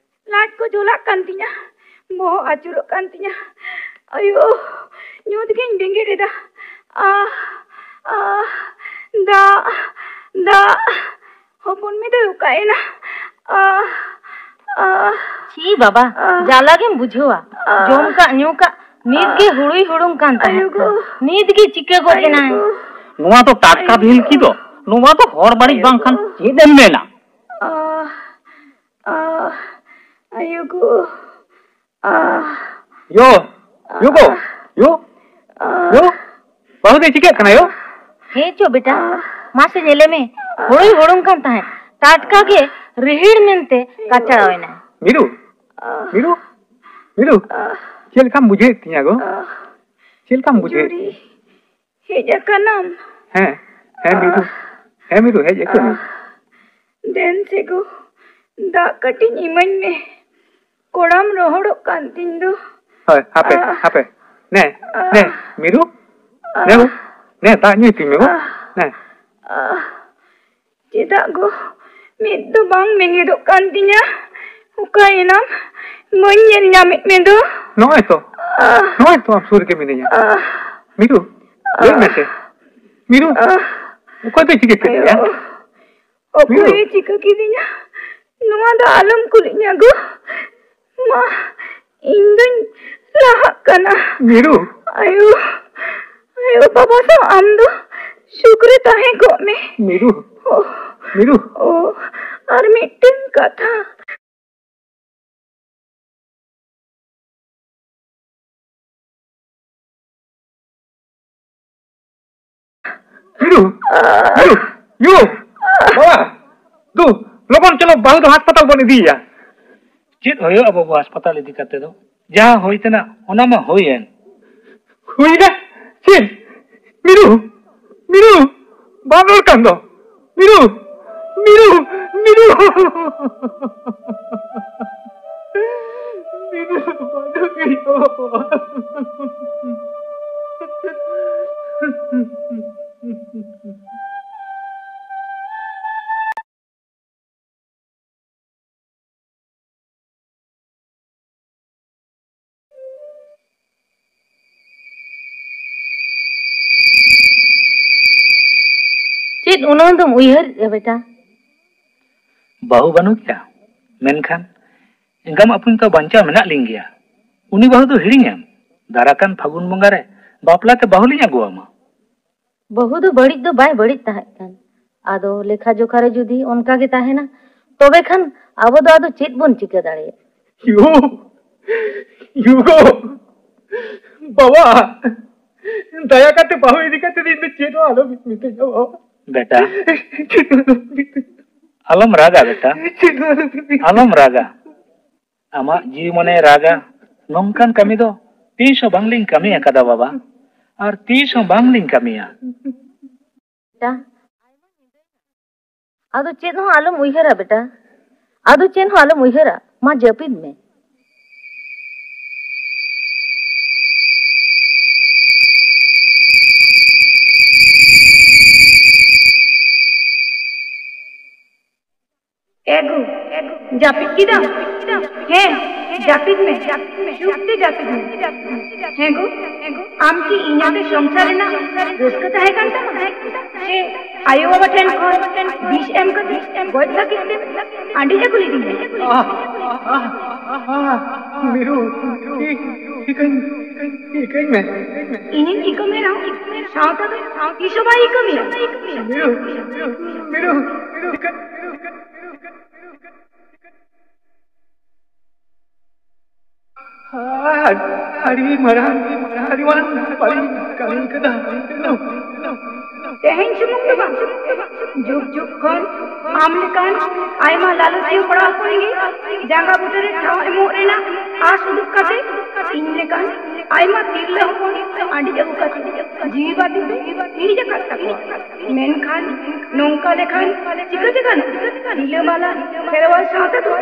ᱞᱟᱡ ᱠᱚ ᱡᱚᱞᱟᱜ ᱠᱟᱱ ᱛᱤᱧᱟ, ᱵᱚᱦᱚᱜ ᱟᱹᱪᱩᱨᱚᱜ ᱠᱟᱱ ᱛᱤᱧᱟ᱾ ᱟᱭᱳ, ᱧᱩᱛ ᱜᱤᱧ ᱵᱮᱸᱜᱮᱫ ᱮᱫᱟ᱾ ᱟ, ᱟ, ᱫᱟᱜ, ᱫᱟᱜ᱾ ᱦᱚᱯᱚᱱ ᱢᱮ ᱫᱚᱭ ᱚᱠᱟᱭᱮᱱᱟ? ᱟ, ᱟ᱾ ᱪᱤ ᱵᱟᱵᱟ, ᱟ᱾ ᱡᱟᱞᱟ ᱜᱮᱢ ᱵᱩᱡᱷᱟᱹᱣᱟ᱾ ᱟ᱾ ᱡᱚᱢ ᱠᱟᱜ ᱧᱩ ᱠᱟᱜ ᱱᱤᱛ ᱟ᱾ ᱜᱮ ᱦᱩᱲᱩᱭ ᱦᱩᱲᱩᱝ ᱠᱟᱱ ᱛᱟᱦᱮᱸᱫ ᱟᱭᱳ ᱜᱚ᱾ ᱠᱷᱟᱱ᱾ ᱱᱤᱛ ᱜᱮ ᱪᱤᱠᱟᱹ ᱜᱚᱫ ᱟᱭᱳ ᱮᱱᱟᱭ? ᱜᱚ᱾ ᱱᱚᱣᱟ ᱫᱚ ᱴᱟᱴᱠᱟ ᱟᱭᱳ ᱵᱷᱤᱞᱠᱤ ᱜᱚ᱾ ᱫᱚ, ᱱᱚᱣᱟ ᱫᱚ ᱦᱚᱲ ᱵᱟᱹᱲᱤᱡ ᱟᱭᱳ ᱵᱟᱝᱠᱷᱟᱱ ᱜᱚ᱾ ᱪᱮᱫ ᱮᱢ ᱢᱮᱱᱟ? ᱟ, ᱟ, ᱟᱭᱳ ᱜᱚ᱾ ᱟ, ᱭᱳ, ᱭᱳ ᱜᱚ, ᱟ, ᱭᱳ, ᱟ᱾ ᱭᱳ, ᱵᱟᱹᱦᱩ ᱫᱚᱭ ᱪᱤᱠᱟᱹᱜ ᱠᱟᱱᱟ ᱭᱳ? ᱦᱮᱸ ᱪᱚ ᱵᱮᱴᱟ, ᱟ᱾ ᱢᱟᱥᱮ ᱧᱮᱞᱮ ᱢᱮ, ᱦᱩᱲᱩᱭ ᱦᱩᱲᱩᱝ ᱠᱟᱱ ᱛᱟᱦᱮᱸᱫ, ᱴᱟᱴᱠᱟ ᱜᱮ ᱨᱤᱦᱤᱲ ᱢᱮᱱᱛᱮ ᱠᱟᱪᱟᱣ ᱮᱱᱟᱭ᱾ ᱢᱤᱨᱩ, ᱟ᱾ ᱢᱤᱨᱩ, ᱢᱤᱨᱩ, ᱟ᱾ ᱪᱮᱫ ᱞᱮᱠᱟᱢ ᱵᱩᱡᱷᱟᱹᱣᱮᱫ ᱛᱤᱧᱟ ᱜᱚ? ᱟ᱾ ᱪᱮᱫ ᱞᱮᱠᱟᱢ ᱵᱩᱡᱷᱟᱹᱣᱮᱫ ᱡᱩᱨᱤ᱾ ᱛᱤᱧᱟ? ᱦᱮᱡ ᱟᱠᱟᱱᱟᱢ? ᱦᱮᱸ, ᱦᱮᱸ ᱢᱤᱨᱩ, ᱟ᱾ ᱦᱮᱸ ᱢᱤᱨᱩ, ᱦᱮᱡ ᱟᱠᱟᱱᱟᱹᱧ᱾ ᱟ᱾ ᱫᱮᱱ ᱥᱮ ᱜᱚ, ᱫᱟᱜ ᱠᱟᱹᱴᱤᱡ ᱤᱢᱟᱹᱧ ᱢᱮ᱾ ᱠᱚᱲᱟᱢ ᱨᱚᱦᱚᱲᱚᱜ ᱠᱟᱱ ᱛᱤᱧ ᱫᱚ᱾ ᱦᱳᱭ, ᱦᱟᱯᱮ, ᱟ᱾ ᱦᱟᱯᱮ᱾ ᱱᱮ, ᱟ᱾ ᱱᱮ, ᱢᱤᱨᱩ᱾ ᱟ᱾ ᱱᱮ ᱜᱚ, ᱱᱮ, ᱫᱟᱜ ᱧᱩᱭ ᱛᱤᱧ ᱢᱮ ᱜᱚ᱾ ᱟ᱾ ᱱᱮ᱾ ᱟ᱾ ᱪᱮᱫᱟᱜ ᱜᱚ, ᱢᱮᱫ ᱫᱚ ᱵᱟᱝ ᱵᱮᱸᱜᱮᱫᱚᱜ ᱠᱟᱱ ᱛᱤᱧᱟ? ᱚᱠᱟᱭᱮᱱᱟᱢ? ᱵᱟᱹᱧ ᱧᱮᱞ ᱧᱟᱢᱮᱫ ᱢᱮ ᱫᱚ᱾ ᱱᱚᱜᱼᱚᱭ ᱛᱚ, ᱟ᱾ ᱱᱚᱜᱼᱚᱭ ᱛᱚ ᱟᱢ ᱥᱩᱨ ᱨᱮᱜᱮ ᱢᱤᱱᱟᱹᱧᱟ᱾ ᱟ᱾ ᱢᱤᱨᱩ, ᱟ᱾ ᱞᱟᱹᱭ ᱢᱮᱥᱮ᱾ ᱢᱤᱨᱩ, ᱟ᱾ ᱚᱠᱚᱭ ᱯᱮ ᱪᱤᱠᱟᱹ ᱠᱮᱫ ᱢᱮᱭᱟ? ᱟᱭᱳ᱾ ᱚᱠᱚᱭᱮ ᱢᱤᱨᱩ᱾ ᱪᱤᱠᱟᱹ ᱠᱤᱫᱤᱧᱟ? ᱱᱚᱣᱟ ᱫᱚ ᱟᱞᱚᱢ ᱠᱩᱞᱤᱧᱟ ᱜᱚ᱾ ᱢᱟ, ᱤᱧ ᱫᱚᱧ ᱞᱟᱦᱟᱜ ᱠᱟᱱᱟ᱾ ᱢᱤᱨᱩ᱾ ᱟᱭᱳ, ᱟᱭᱳ ᱵᱟᱵᱟ ᱥᱟᱶ ᱟᱢ ᱫᱚ ᱥᱩᱠ ᱨᱮ ᱛᱟᱦᱮᱸ ᱠᱚᱜ ᱢᱮ᱾ ᱢᱤᱨᱩ᱾ ᱳ, ᱢᱤᱨᱩ᱾ ᱳ, ᱟᱨ ᱢᱤᱫᱴᱮᱱ ᱠᱟᱛᱷᱟ᱾ ᱭᱩ, ᱭᱩ, ᱭᱩ, ᱵᱟᱵᱟ, ᱫᱩ, ᱞᱚᱜᱚᱱ ᱪᱚᱞᱚ, ᱵᱟᱹᱦᱩ ᱫᱚ ᱦᱟᱥᱯᱟᱛᱟᱞ ᱵᱚᱱ ᱤᱫᱤᱭᱮᱭᱟ᱾ ᱪᱮᱫ ᱦᱩᱭᱩᱜᱼᱟ ᱵᱟᱹᱵᱩ ᱦᱟᱥᱯᱟᱛᱟᱞ ᱤᱫᱤ ᱠᱟᱛᱮ ᱫᱚ? ᱡᱟᱦᱟᱸ ᱦᱩᱭ ᱛᱮᱱᱟᱜ ᱚᱱᱟ ᱢᱟ ᱦᱩᱭᱮᱱ᱾ ᱦᱩᱭᱱᱟ? ᱪᱮᱫ? ᱢᱤᱨᱩ, ᱢᱤᱨᱩ, ᱵᱟᱢ ᱨᱚᱲ ᱠᱟᱱ ᱫᱚ᱾ ᱢᱤᱨᱩ, ᱢᱤᱨᱩ, ᱢᱤᱨᱩ᱾ ᱢᱤᱨᱩ, ᱵᱟᱹᱱᱩᱜ ᱮᱭᱟ ᱵᱟᱵᱟ᱾ ᱪᱮᱫ ᱩᱱᱟᱹᱝ ᱫᱚᱢ ᱩᱭᱦᱟᱹᱨᱮᱫᱼᱟ ᱵᱮᱴᱟ? ᱵᱟᱹᱦᱩ ᱵᱟᱹᱱᱩᱜ ᱜᱮᱭᱟ, ᱢᱮᱱᱠᱷᱟᱱ ᱮᱸᱜᱟᱢ ᱟᱹᱯᱩᱧ ᱛᱚ ᱵᱟᱧᱪᱟᱣ ᱢᱮᱱᱟᱜ ᱞᱤᱧ ᱜᱮᱭᱟ᱾ ᱩᱱᱤ ᱵᱟᱹᱦᱩ ᱫᱚ ᱦᱤᱲᱤᱧᱮᱢ, ᱫᱟᱨᱟ ᱠᱟᱱ ᱯᱷᱟᱹᱜᱩᱱ ᱵᱚᱸᱜᱟ ᱨᱮ ᱵᱟᱯᱞᱟ ᱛᱮ ᱵᱟᱹᱦᱩ ᱞᱤᱧ ᱟᱹᱜᱩ ᱟᱢᱟ᱾ ᱵᱟᱹᱦᱩ ᱫᱚ ᱵᱟᱹᱲᱤᱡ ᱫᱚ ᱵᱟᱭ ᱵᱟᱹᱲᱤᱡ ᱛᱟᱦᱮᱸ ᱠᱟᱱ, ᱟᱫᱚ ᱞᱮᱠᱷᱟ ᱡᱚᱠᱷᱟ ᱨᱮ ᱡᱩᱫᱤ ᱚᱱᱠᱟ ᱜᱮ ᱛᱟᱦᱮᱱᱟ, ᱛᱚᱵᱮ ᱠᱷᱟᱱ ᱟᱵᱚ ᱫᱚ ᱟᱫᱚ ᱪᱮᱫ ᱵᱚᱱ ᱪᱤᱠᱟᱹ ᱫᱟᱲᱮᱭᱟᱜᱼᱟ? ᱭᱳ, ᱭᱳ ᱜᱳ, ᱵᱟᱵᱟ, ᱫᱟᱭᱟ ᱠᱟᱛᱮ ᱵᱟᱹᱦᱩ ᱤᱫᱤ ᱠᱟᱛᱮ ᱤᱧ ᱫᱚ ᱪᱮᱫ ᱦᱚᱸ ᱟᱞᱚᱢ ᱢᱤᱛᱟᱹᱧᱟ ᱵᱟᱵᱟ᱾ ᱵᱮᱴᱟ, ᱪᱮᱫ ᱦᱚᱸ ᱟᱞᱚᱢ ᱢᱤᱛᱟᱹᱧᱟ᱾ ᱟᱞᱚᱢ ᱨᱟᱜᱟ ᱵᱮᱴᱟ, ᱪᱮᱫ ᱦᱚᱸ ᱟᱞᱚᱢ ᱢᱤᱛᱟᱹᱧᱟ᱾ ᱟᱞᱚᱢ ᱨᱟᱜᱟ᱾ ᱟᱢᱟᱜ ᱡᱤᱣᱤ ᱢᱚᱱᱮᱭ ᱨᱟᱜᱟ, ᱱᱚᱝᱠᱟᱱ ᱠᱟᱹᱢᱤ ᱫᱚ ᱛᱤᱥ ᱦᱚᱸ ᱵᱟᱝᱞᱤᱧ ᱠᱟᱹᱢᱤ ᱟᱠᱟᱫᱟ ᱵᱟᱵᱟ, ᱟᱨ ᱛᱤᱥ ᱦᱚᱸ ᱵᱟᱝᱞᱤᱧ ᱠᱟᱹᱢᱤᱭᱟ᱾ ᱵᱮᱴᱟ, ᱟᱫᱚ ᱪᱮᱫ ᱦᱚᱸ ᱟᱞᱚᱢ ᱩᱭᱦᱟᱹᱨᱟ ᱵᱮᱴᱟ, ᱟᱫᱚ ᱪᱮᱫ ᱦᱚᱸ ᱟᱞᱚᱢ ᱩᱭᱦᱟᱹᱨᱟ, ᱢᱟ ᱡᱟᱹᱯᱤᱫ ᱢᱮ᱾ ᱮ ᱜᱳ, ᱡᱟᱹᱯᱤᱫ ᱠᱮᱫᱟᱢ? ᱦᱮᱸ, ᱡᱟᱹᱯᱤᱫ ᱢᱮ, ᱪᱩᱯ ᱛᱮ ᱡᱟᱹᱯᱤᱫ ᱢᱮ᱾ ᱦᱮᱸ ᱜᱳ, ᱟᱢ ᱠᱤ ᱤᱧ ᱟᱛᱮ ᱥᱚᱝᱥᱟᱨ ᱨᱮᱱᱟᱜ ᱨᱟᱹᱥᱠᱟᱹ ᱛᱟᱦᱮᱸ ᱠᱟᱱ ᱛᱟᱢᱟ? ᱥᱮ ᱟᱭᱳ ᱵᱟᱵᱟ ᱴᱷᱮᱱ ᱠᱷᱚᱱ ᱵᱤᱥ ᱮᱢ ᱠᱟᱛᱮ ᱜᱚᱡ ᱞᱟᱹᱜᱤᱫ ᱛᱮ ᱟᱹᱰᱤ ᱟᱹᱜᱩ ᱞᱤᱫᱤᱧᱟ? ᱟᱦ, ᱟᱦ, ᱟᱦ, ᱢᱤᱨᱩ, ᱤ-, ᱤᱠᱟᱹᱧ, ᱤᱠᱟᱹᱧ ᱢᱮ᱾ ᱤᱧᱤᱧ ᱤᱠᱟᱹ ᱢᱮ ᱨᱮᱦᱚᱸ, ᱥᱟᱶᱛᱟ ᱫᱚ ᱛᱤᱥ ᱦᱚᱸ ᱵᱟᱭ ᱤᱠᱟᱹ ᱢᱮᱭᱟ᱾ ᱢᱤᱨᱩ, ᱢᱤᱨᱩ, ᱤᱠᱟᱹ-, ᱟᱹᱰᱤ ᱢᱟᱨᱟᱝ, ᱟᱹᱰᱤ ᱢᱟᱨᱟᱝ ᱵᱟᱹᱲᱤᱡ ᱠᱟᱹᱢᱤ ᱠᱟᱫᱟ᱾ ᱛᱮᱦᱮᱧ ᱥᱩᱢᱩᱝ ᱫᱚ ᱵᱟᱝ, ᱡᱩᱜᱽ ᱡᱩᱜᱽ ᱠᱷᱚᱱ ᱟᱢ ᱞᱮᱠᱟᱱ ᱟᱭᱢᱟ ᱞᱟᱞᱚᱪᱤᱭᱟᱹ ᱠᱚᱲᱟ ᱦᱚᱯᱚᱱ ᱜᱮ ᱡᱟᱸᱜᱟ ᱵᱩᱴᱟᱹ ᱨᱮ ᱴᱷᱟᱶ ᱮᱢᱚᱜ ᱨᱮᱱᱟᱜ ᱟᱥ ᱩᱫᱩᱜ ᱠᱟᱛᱮ ᱤᱧ ᱞᱮᱠᱟᱱ ᱟᱭᱢᱟ ᱛᱤᱨᱞᱟᱹ ᱦᱚᱯᱚᱱ ᱟᱹᱰᱤ ᱟᱹᱜᱩ ᱠᱟᱛᱮ ᱡᱤᱣᱤ ᱵᱟᱹᱛᱤ ᱛᱮ ᱦᱤᱨᱤᱡ ᱟᱠᱟᱫ ᱛᱟᱠᱚᱣᱟ᱾ ᱢᱮᱱᱠᱷᱟᱱ ᱱᱚᱝᱠᱟ ᱞᱮᱠᱷᱟᱱ ᱪᱤᱠᱟᱹᱛᱮ ᱜᱟᱱᱚᱜᱼᱟ? ᱨᱤᱞᱟᱹᱢᱟᱞᱟ ᱠᱷᱮᱨᱣᱟᱞ ᱥᱟᱶᱛᱟ ᱫᱚ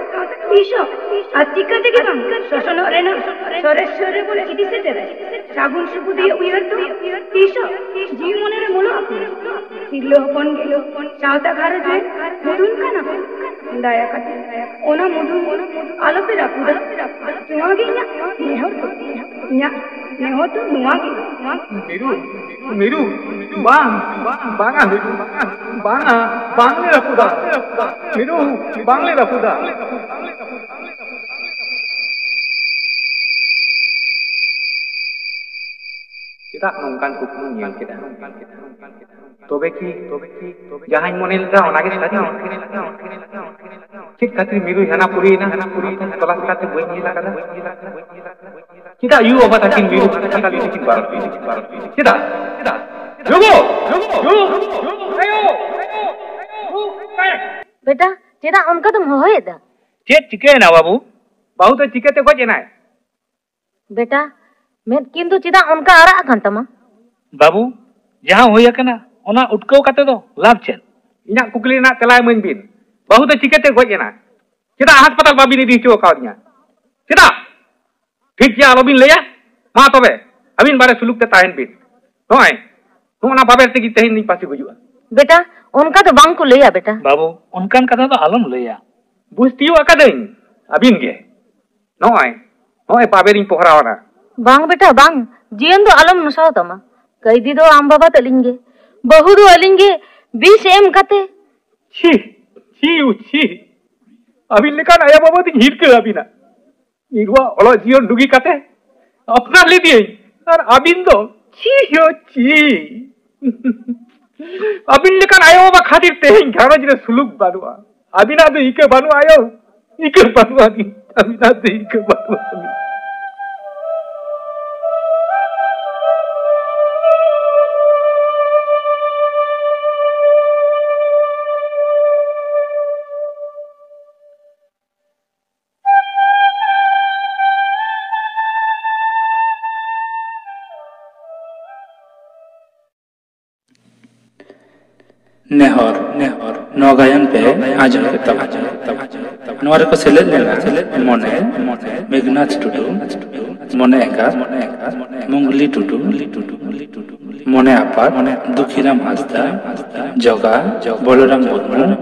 ᱛᱤᱥ ᱦᱚᱸ ᱟᱨ ᱪᱤᱠᱟᱹ ᱛᱮᱜᱮ ᱵᱟᱝ ᱥᱚᱥᱚᱱᱚᱜ ᱨᱮᱱᱟᱜ ᱥᱚᱨᱮᱥ ᱥᱩᱨ ᱨᱮᱵᱚᱱ ᱤᱫᱤ ᱥᱮᱴᱮᱨᱟ᱾ ᱥᱟᱹᱜᱩᱱ ᱥᱩᱵᱩᱫᱤᱭᱟᱹ ᱩᱭᱦᱟᱹᱨ ᱫᱚ ᱛᱤᱥ ᱦᱚᱸ ᱡᱤᱣᱤ ᱢᱚᱱᱮ ᱨᱮ ᱢᱩᱞᱩᱜ ᱟᱠᱚ᱾ ᱛᱤᱨᱞᱟᱹ ᱦᱚᱯᱚᱱ ᱜᱮ ᱥᱟᱶᱛᱟ ᱜᱷᱟᱨᱚᱸᱡᱽ ᱨᱮ ᱢᱩᱫᱷᱩᱱ ᱠᱟᱱᱟ ᱠᱚ᱾ ᱫᱟᱭᱟ ᱠᱟᱛᱮ ᱚᱱᱟ ᱢᱩᱫᱷᱩᱱ ᱟᱞᱚᱯᱮ ᱨᱟᱹᱯᱩᱫᱟ᱾ ᱱᱚᱣᱟ ᱜᱮ ᱤᱧᱟᱹᱜ ᱱᱮᱦᱚᱨ ᱫᱚ᱾ ᱤᱧᱟᱹᱜ ᱱᱮᱦᱚᱨ ᱫᱚ ᱱᱚᱣᱟ ᱜᱮ᱾ ᱢᱤᱨᱩ, ᱢᱤᱨᱩ, ᱵᱟᱝ, ᱵᱟᱝᱟ, ᱢᱤᱨᱩ, ᱵᱟᱝᱟ, ᱵᱟᱝᱞᱮ ᱨᱟᱹᱯᱩᱫᱟ᱾ ᱢᱤᱨᱩ, ᱵᱟᱝᱞᱮ ᱨᱟᱹᱯᱩᱫᱟ᱾ ᱪᱮᱫᱟᱜ ᱱᱚᱝᱠᱟᱱ ᱠᱩᱠᱢᱩᱧ ᱧᱮᱞ ᱠᱮᱫᱟ? ᱛᱚᱵᱮ ᱠᱤ, ᱛᱚᱵᱮ ᱠᱤ, ᱡᱟᱦᱟᱸᱧ ᱢᱚᱱᱮ ᱞᱮᱫᱟ ᱚᱱᱟᱜᱮ ᱥᱟᱹᱨᱤ? ᱪᱮᱫ ᱠᱷᱟᱹᱛᱤᱨ ᱢᱤᱨᱩᱭ ᱦᱟᱱᱟ ᱯᱩᱨᱤᱭᱮᱱᱟ? ᱛᱚᱞᱟᱥ ᱠᱟᱛᱮ ᱵᱟᱹᱧ ᱧᱮᱞ ᱟᱠᱟᱫᱟ᱾ ᱪᱮᱫᱟᱜ ᱭᱩ ᱵᱟᱵᱟ ᱛᱟᱹᱠᱤᱱ ᱢᱤᱨᱩ ᱦᱟᱥᱯᱟᱛᱟᱞ ᱤᱫᱤ ᱠᱤᱱ ᱵᱟᱨᱚᱱ ᱠᱮᱫᱟ? ᱪᱮᱫᱟᱜ? ᱪᱮᱫᱟᱜ? ᱭᱩ ᱜᱳ! ᱭᱩ! ᱭᱩ! ᱭᱩ! ᱟᱭᱳ! ᱵᱮᱴᱟ, ᱪᱮᱫᱟᱜ ᱚᱱᱠᱟ ᱫᱚᱢ ᱦᱚᱦᱚᱭᱮᱫᱟ? ᱪᱮᱫ ᱪᱤᱠᱟᱹᱭᱮᱱᱟ ᱵᱟᱹᱵᱩ? ᱵᱟᱹᱦᱩ ᱫᱚ ᱪᱤᱠᱟᱹᱛᱮ ᱜᱚᱡ ᱮᱱᱟᱭ? ᱵᱮᱴᱟ, ᱢᱮᱫ ᱠᱤᱱ ᱫᱚ ᱪᱮᱫᱟᱜ ᱚᱱᱠᱟ ᱟᱨᱟᱜ ᱟᱠᱟᱱ ᱛᱟᱢᱟ? ᱵᱟᱹᱵᱩ, ᱡᱟᱦᱟᱸ ᱦᱩᱭ ᱟᱠᱟᱱᱟ, ᱚᱱᱟ ᱩᱴᱠᱟᱹᱣ ᱠᱟᱛᱮ ᱫᱚ ᱞᱟᱵᱷ ᱪᱮᱫ? ᱤᱧᱟᱜ ᱠᱩᱠᱞᱤ ᱨᱮᱱᱟᱜ ᱛᱮᱞᱟ ᱮᱢᱟᱹᱧ ᱵᱤᱱ᱾ ᱵᱟᱹᱦᱩ ᱫᱚ ᱪᱤᱠᱟᱹᱛᱮ ᱜᱚᱡ ᱮᱱᱟ? ᱪᱮᱫᱟᱜ ᱦᱟᱥᱯᱟᱛᱟᱞ ᱵᱟᱵᱤᱱ ᱤᱫᱤ ᱦᱚᱪᱚ ᱟᱠᱟᱣᱫᱤᱧᱟ? ᱪᱮᱫᱟᱜ? ᱴᱷᱤᱠ ᱜᱮᱭᱟ, ᱟᱞᱚᱵᱤᱱ ᱞᱟᱹᱭᱟ᱾ ᱢᱟ ᱛᱚᱵᱮ, ᱟᱹᱵᱤᱱ ᱵᱟᱨᱮ ᱥᱩᱞᱩᱠ ᱛᱮ ᱛᱟᱦᱮᱱ ᱵᱤᱱ᱾ ᱱᱚᱜᱼᱚᱭ, ᱱᱚᱜᱼᱚ ᱱᱟ ᱵᱟᱵᱮᱨ ᱛᱮᱜᱮ ᱛᱮᱦᱮᱧ ᱞᱤᱧ ᱯᱟᱹᱥᱤ ᱜᱩᱡᱩᱜᱼᱟ᱾ ᱵᱮᱴᱟ, ᱚᱱᱠᱟ ᱫᱚ ᱵᱟᱝ ᱠᱚ ᱞᱟᱹᱭᱟ ᱵᱮᱴᱟ᱾ ᱵᱟᱹᱵᱩ, ᱚᱱᱠᱟᱱ ᱠᱟᱛᱷᱟ ᱫᱚ ᱟᱞᱚᱢ ᱞᱟᱹᱭᱟ᱾ ᱵᱩᱡᱽ ᱛᱤᱭᱳᱜ ᱟᱠᱟᱫᱟᱹᱧ, ᱟᱹᱵᱤᱱ ᱜᱮ᱾ ᱱᱚᱜᱼᱚᱭ, ᱱᱚᱜᱼᱚᱭ ᱵᱟᱵᱮᱨᱤᱧ ᱯᱚᱦᱨᱟᱣᱟᱱᱟ᱾ ᱵᱟᱝ ᱵᱮᱴᱟ, ᱵᱟᱝ᱾ ᱡᱤᱭᱚᱱ ᱫᱚ ᱟᱞᱚᱢ ᱱᱚᱥᱟᱣ ᱛᱟᱢᱟ᱾ ᱠᱟᱹᱭᱫᱤ ᱫᱚ ᱟᱢ ᱵᱟᱵᱟ ᱛᱟᱹᱞᱤᱧ ᱜᱮ᱾ ᱵᱟᱹᱦᱩ ᱫᱚ ᱟᱹᱞᱤᱧ ᱜᱮ ᱵᱤᱥ ᱮᱢ ᱠᱟᱛᱮ᱾ ᱪᱷᱤ, ᱪᱷᱤ, ᱩ, ᱪᱷᱤ᱾ ᱟᱹᱵᱤᱱ ᱞᱮᱠᱟᱱ ᱟᱭᱳ ᱵᱟᱵᱟ ᱫᱚᱧ ᱦᱤᱨᱠᱟᱹ ᱟᱹᱵᱤᱱᱟ᱾ ᱤᱧ ᱱᱚᱣᱟ ᱚᱞᱚᱜ ᱡᱤᱭᱚᱱ ᱰᱩᱜᱤ ᱠᱟᱛᱮ ᱟᱯᱱᱟᱨ ᱞᱮᱫᱮᱭᱟᱹᱧ, ᱟᱨ ᱟᱹᱵᱤᱱ ᱫᱚ ᱪᱷᱤ ᱦᱚ ᱪᱷᱤ᱾ ᱟᱹᱵᱤᱱ ᱞᱮᱠᱟᱱ ᱟᱭᱳ ᱵᱟᱵᱟ ᱠᱷᱟᱹᱛᱤᱨ ᱛᱮᱦᱮᱧ ᱜᱷᱟᱨᱚᱸᱡᱽ ᱨᱮ ᱥᱩᱞᱩᱠ ᱵᱟᱹᱱᱩᱜᱼᱟ᱾ ᱟᱹᱵᱤᱱᱟᱜ ᱫᱚ ᱤᱠᱟᱹ ᱵᱟᱹᱱᱩᱜᱼᱟ ᱟᱭᱳ, ᱤᱠᱟᱹ ᱵᱟᱹᱱᱩᱜᱼᱟ ᱟᱹᱵᱤᱱ, ᱟᱹᱵᱤᱱᱟᱜ ᱫᱚ ᱤᱠᱟᱹ ᱵᱟᱹᱱᱩᱜᱼᱟ ᱟᱹᱵᱤᱱ᱾ ᱱᱮᱦᱚᱨ, ᱱᱮᱦᱚᱨ, ᱱᱚᱣᱟ ᱜᱟᱭᱟᱱ ᱯᱮ ᱟᱸᱡᱚᱢ ᱠᱮᱫ ᱛᱟᱵᱚᱱᱟ᱾ ᱱᱚᱣᱟ ᱨᱮᱠᱚ ᱥᱮᱞᱮᱫ ᱞᱮᱱᱟ ᱢᱚᱱᱮ, ᱢᱮᱜᱷᱱᱟᱛᱷ ᱴᱩᱰᱩ, ᱢᱚᱱᱮ ᱮᱸᱜᱟᱛ, ᱢᱩᱝᱞᱤ ᱴᱩᱰᱩ, ᱢᱚᱱᱮ ᱟᱯᱟᱛ, ᱫᱩᱠᱷᱤᱨᱟᱢ ᱦᱟᱸᱥᱫᱟ, ᱡᱚᱜᱟ, ᱵᱚᱞᱚᱨᱟᱢ ᱢᱩᱨᱢᱩ,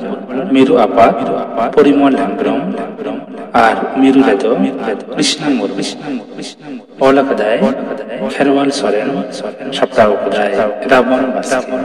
ᱢᱤᱨᱩ ᱟᱯᱟᱛ, ᱯᱚᱨᱤᱢᱚᱞ ᱦᱮᱢᱵᱨᱚᱢ, ᱟᱨ ᱢᱤᱨᱩ ᱨᱮᱫᱚ ᱠᱨᱤᱥᱱᱟ ᱢᱩᱨᱢᱩ᱾ ᱚᱞ ᱟᱠᱟᱫᱟᱭ ᱠᱷᱮᱨᱣᱟᱞ ᱥᱚᱨᱮᱱ, ᱥᱟᱯᱲᱟᱣ ᱟᱠᱟᱫᱟᱭ ᱨᱟᱵᱚᱱ ᱵᱟᱥᱠᱮ᱾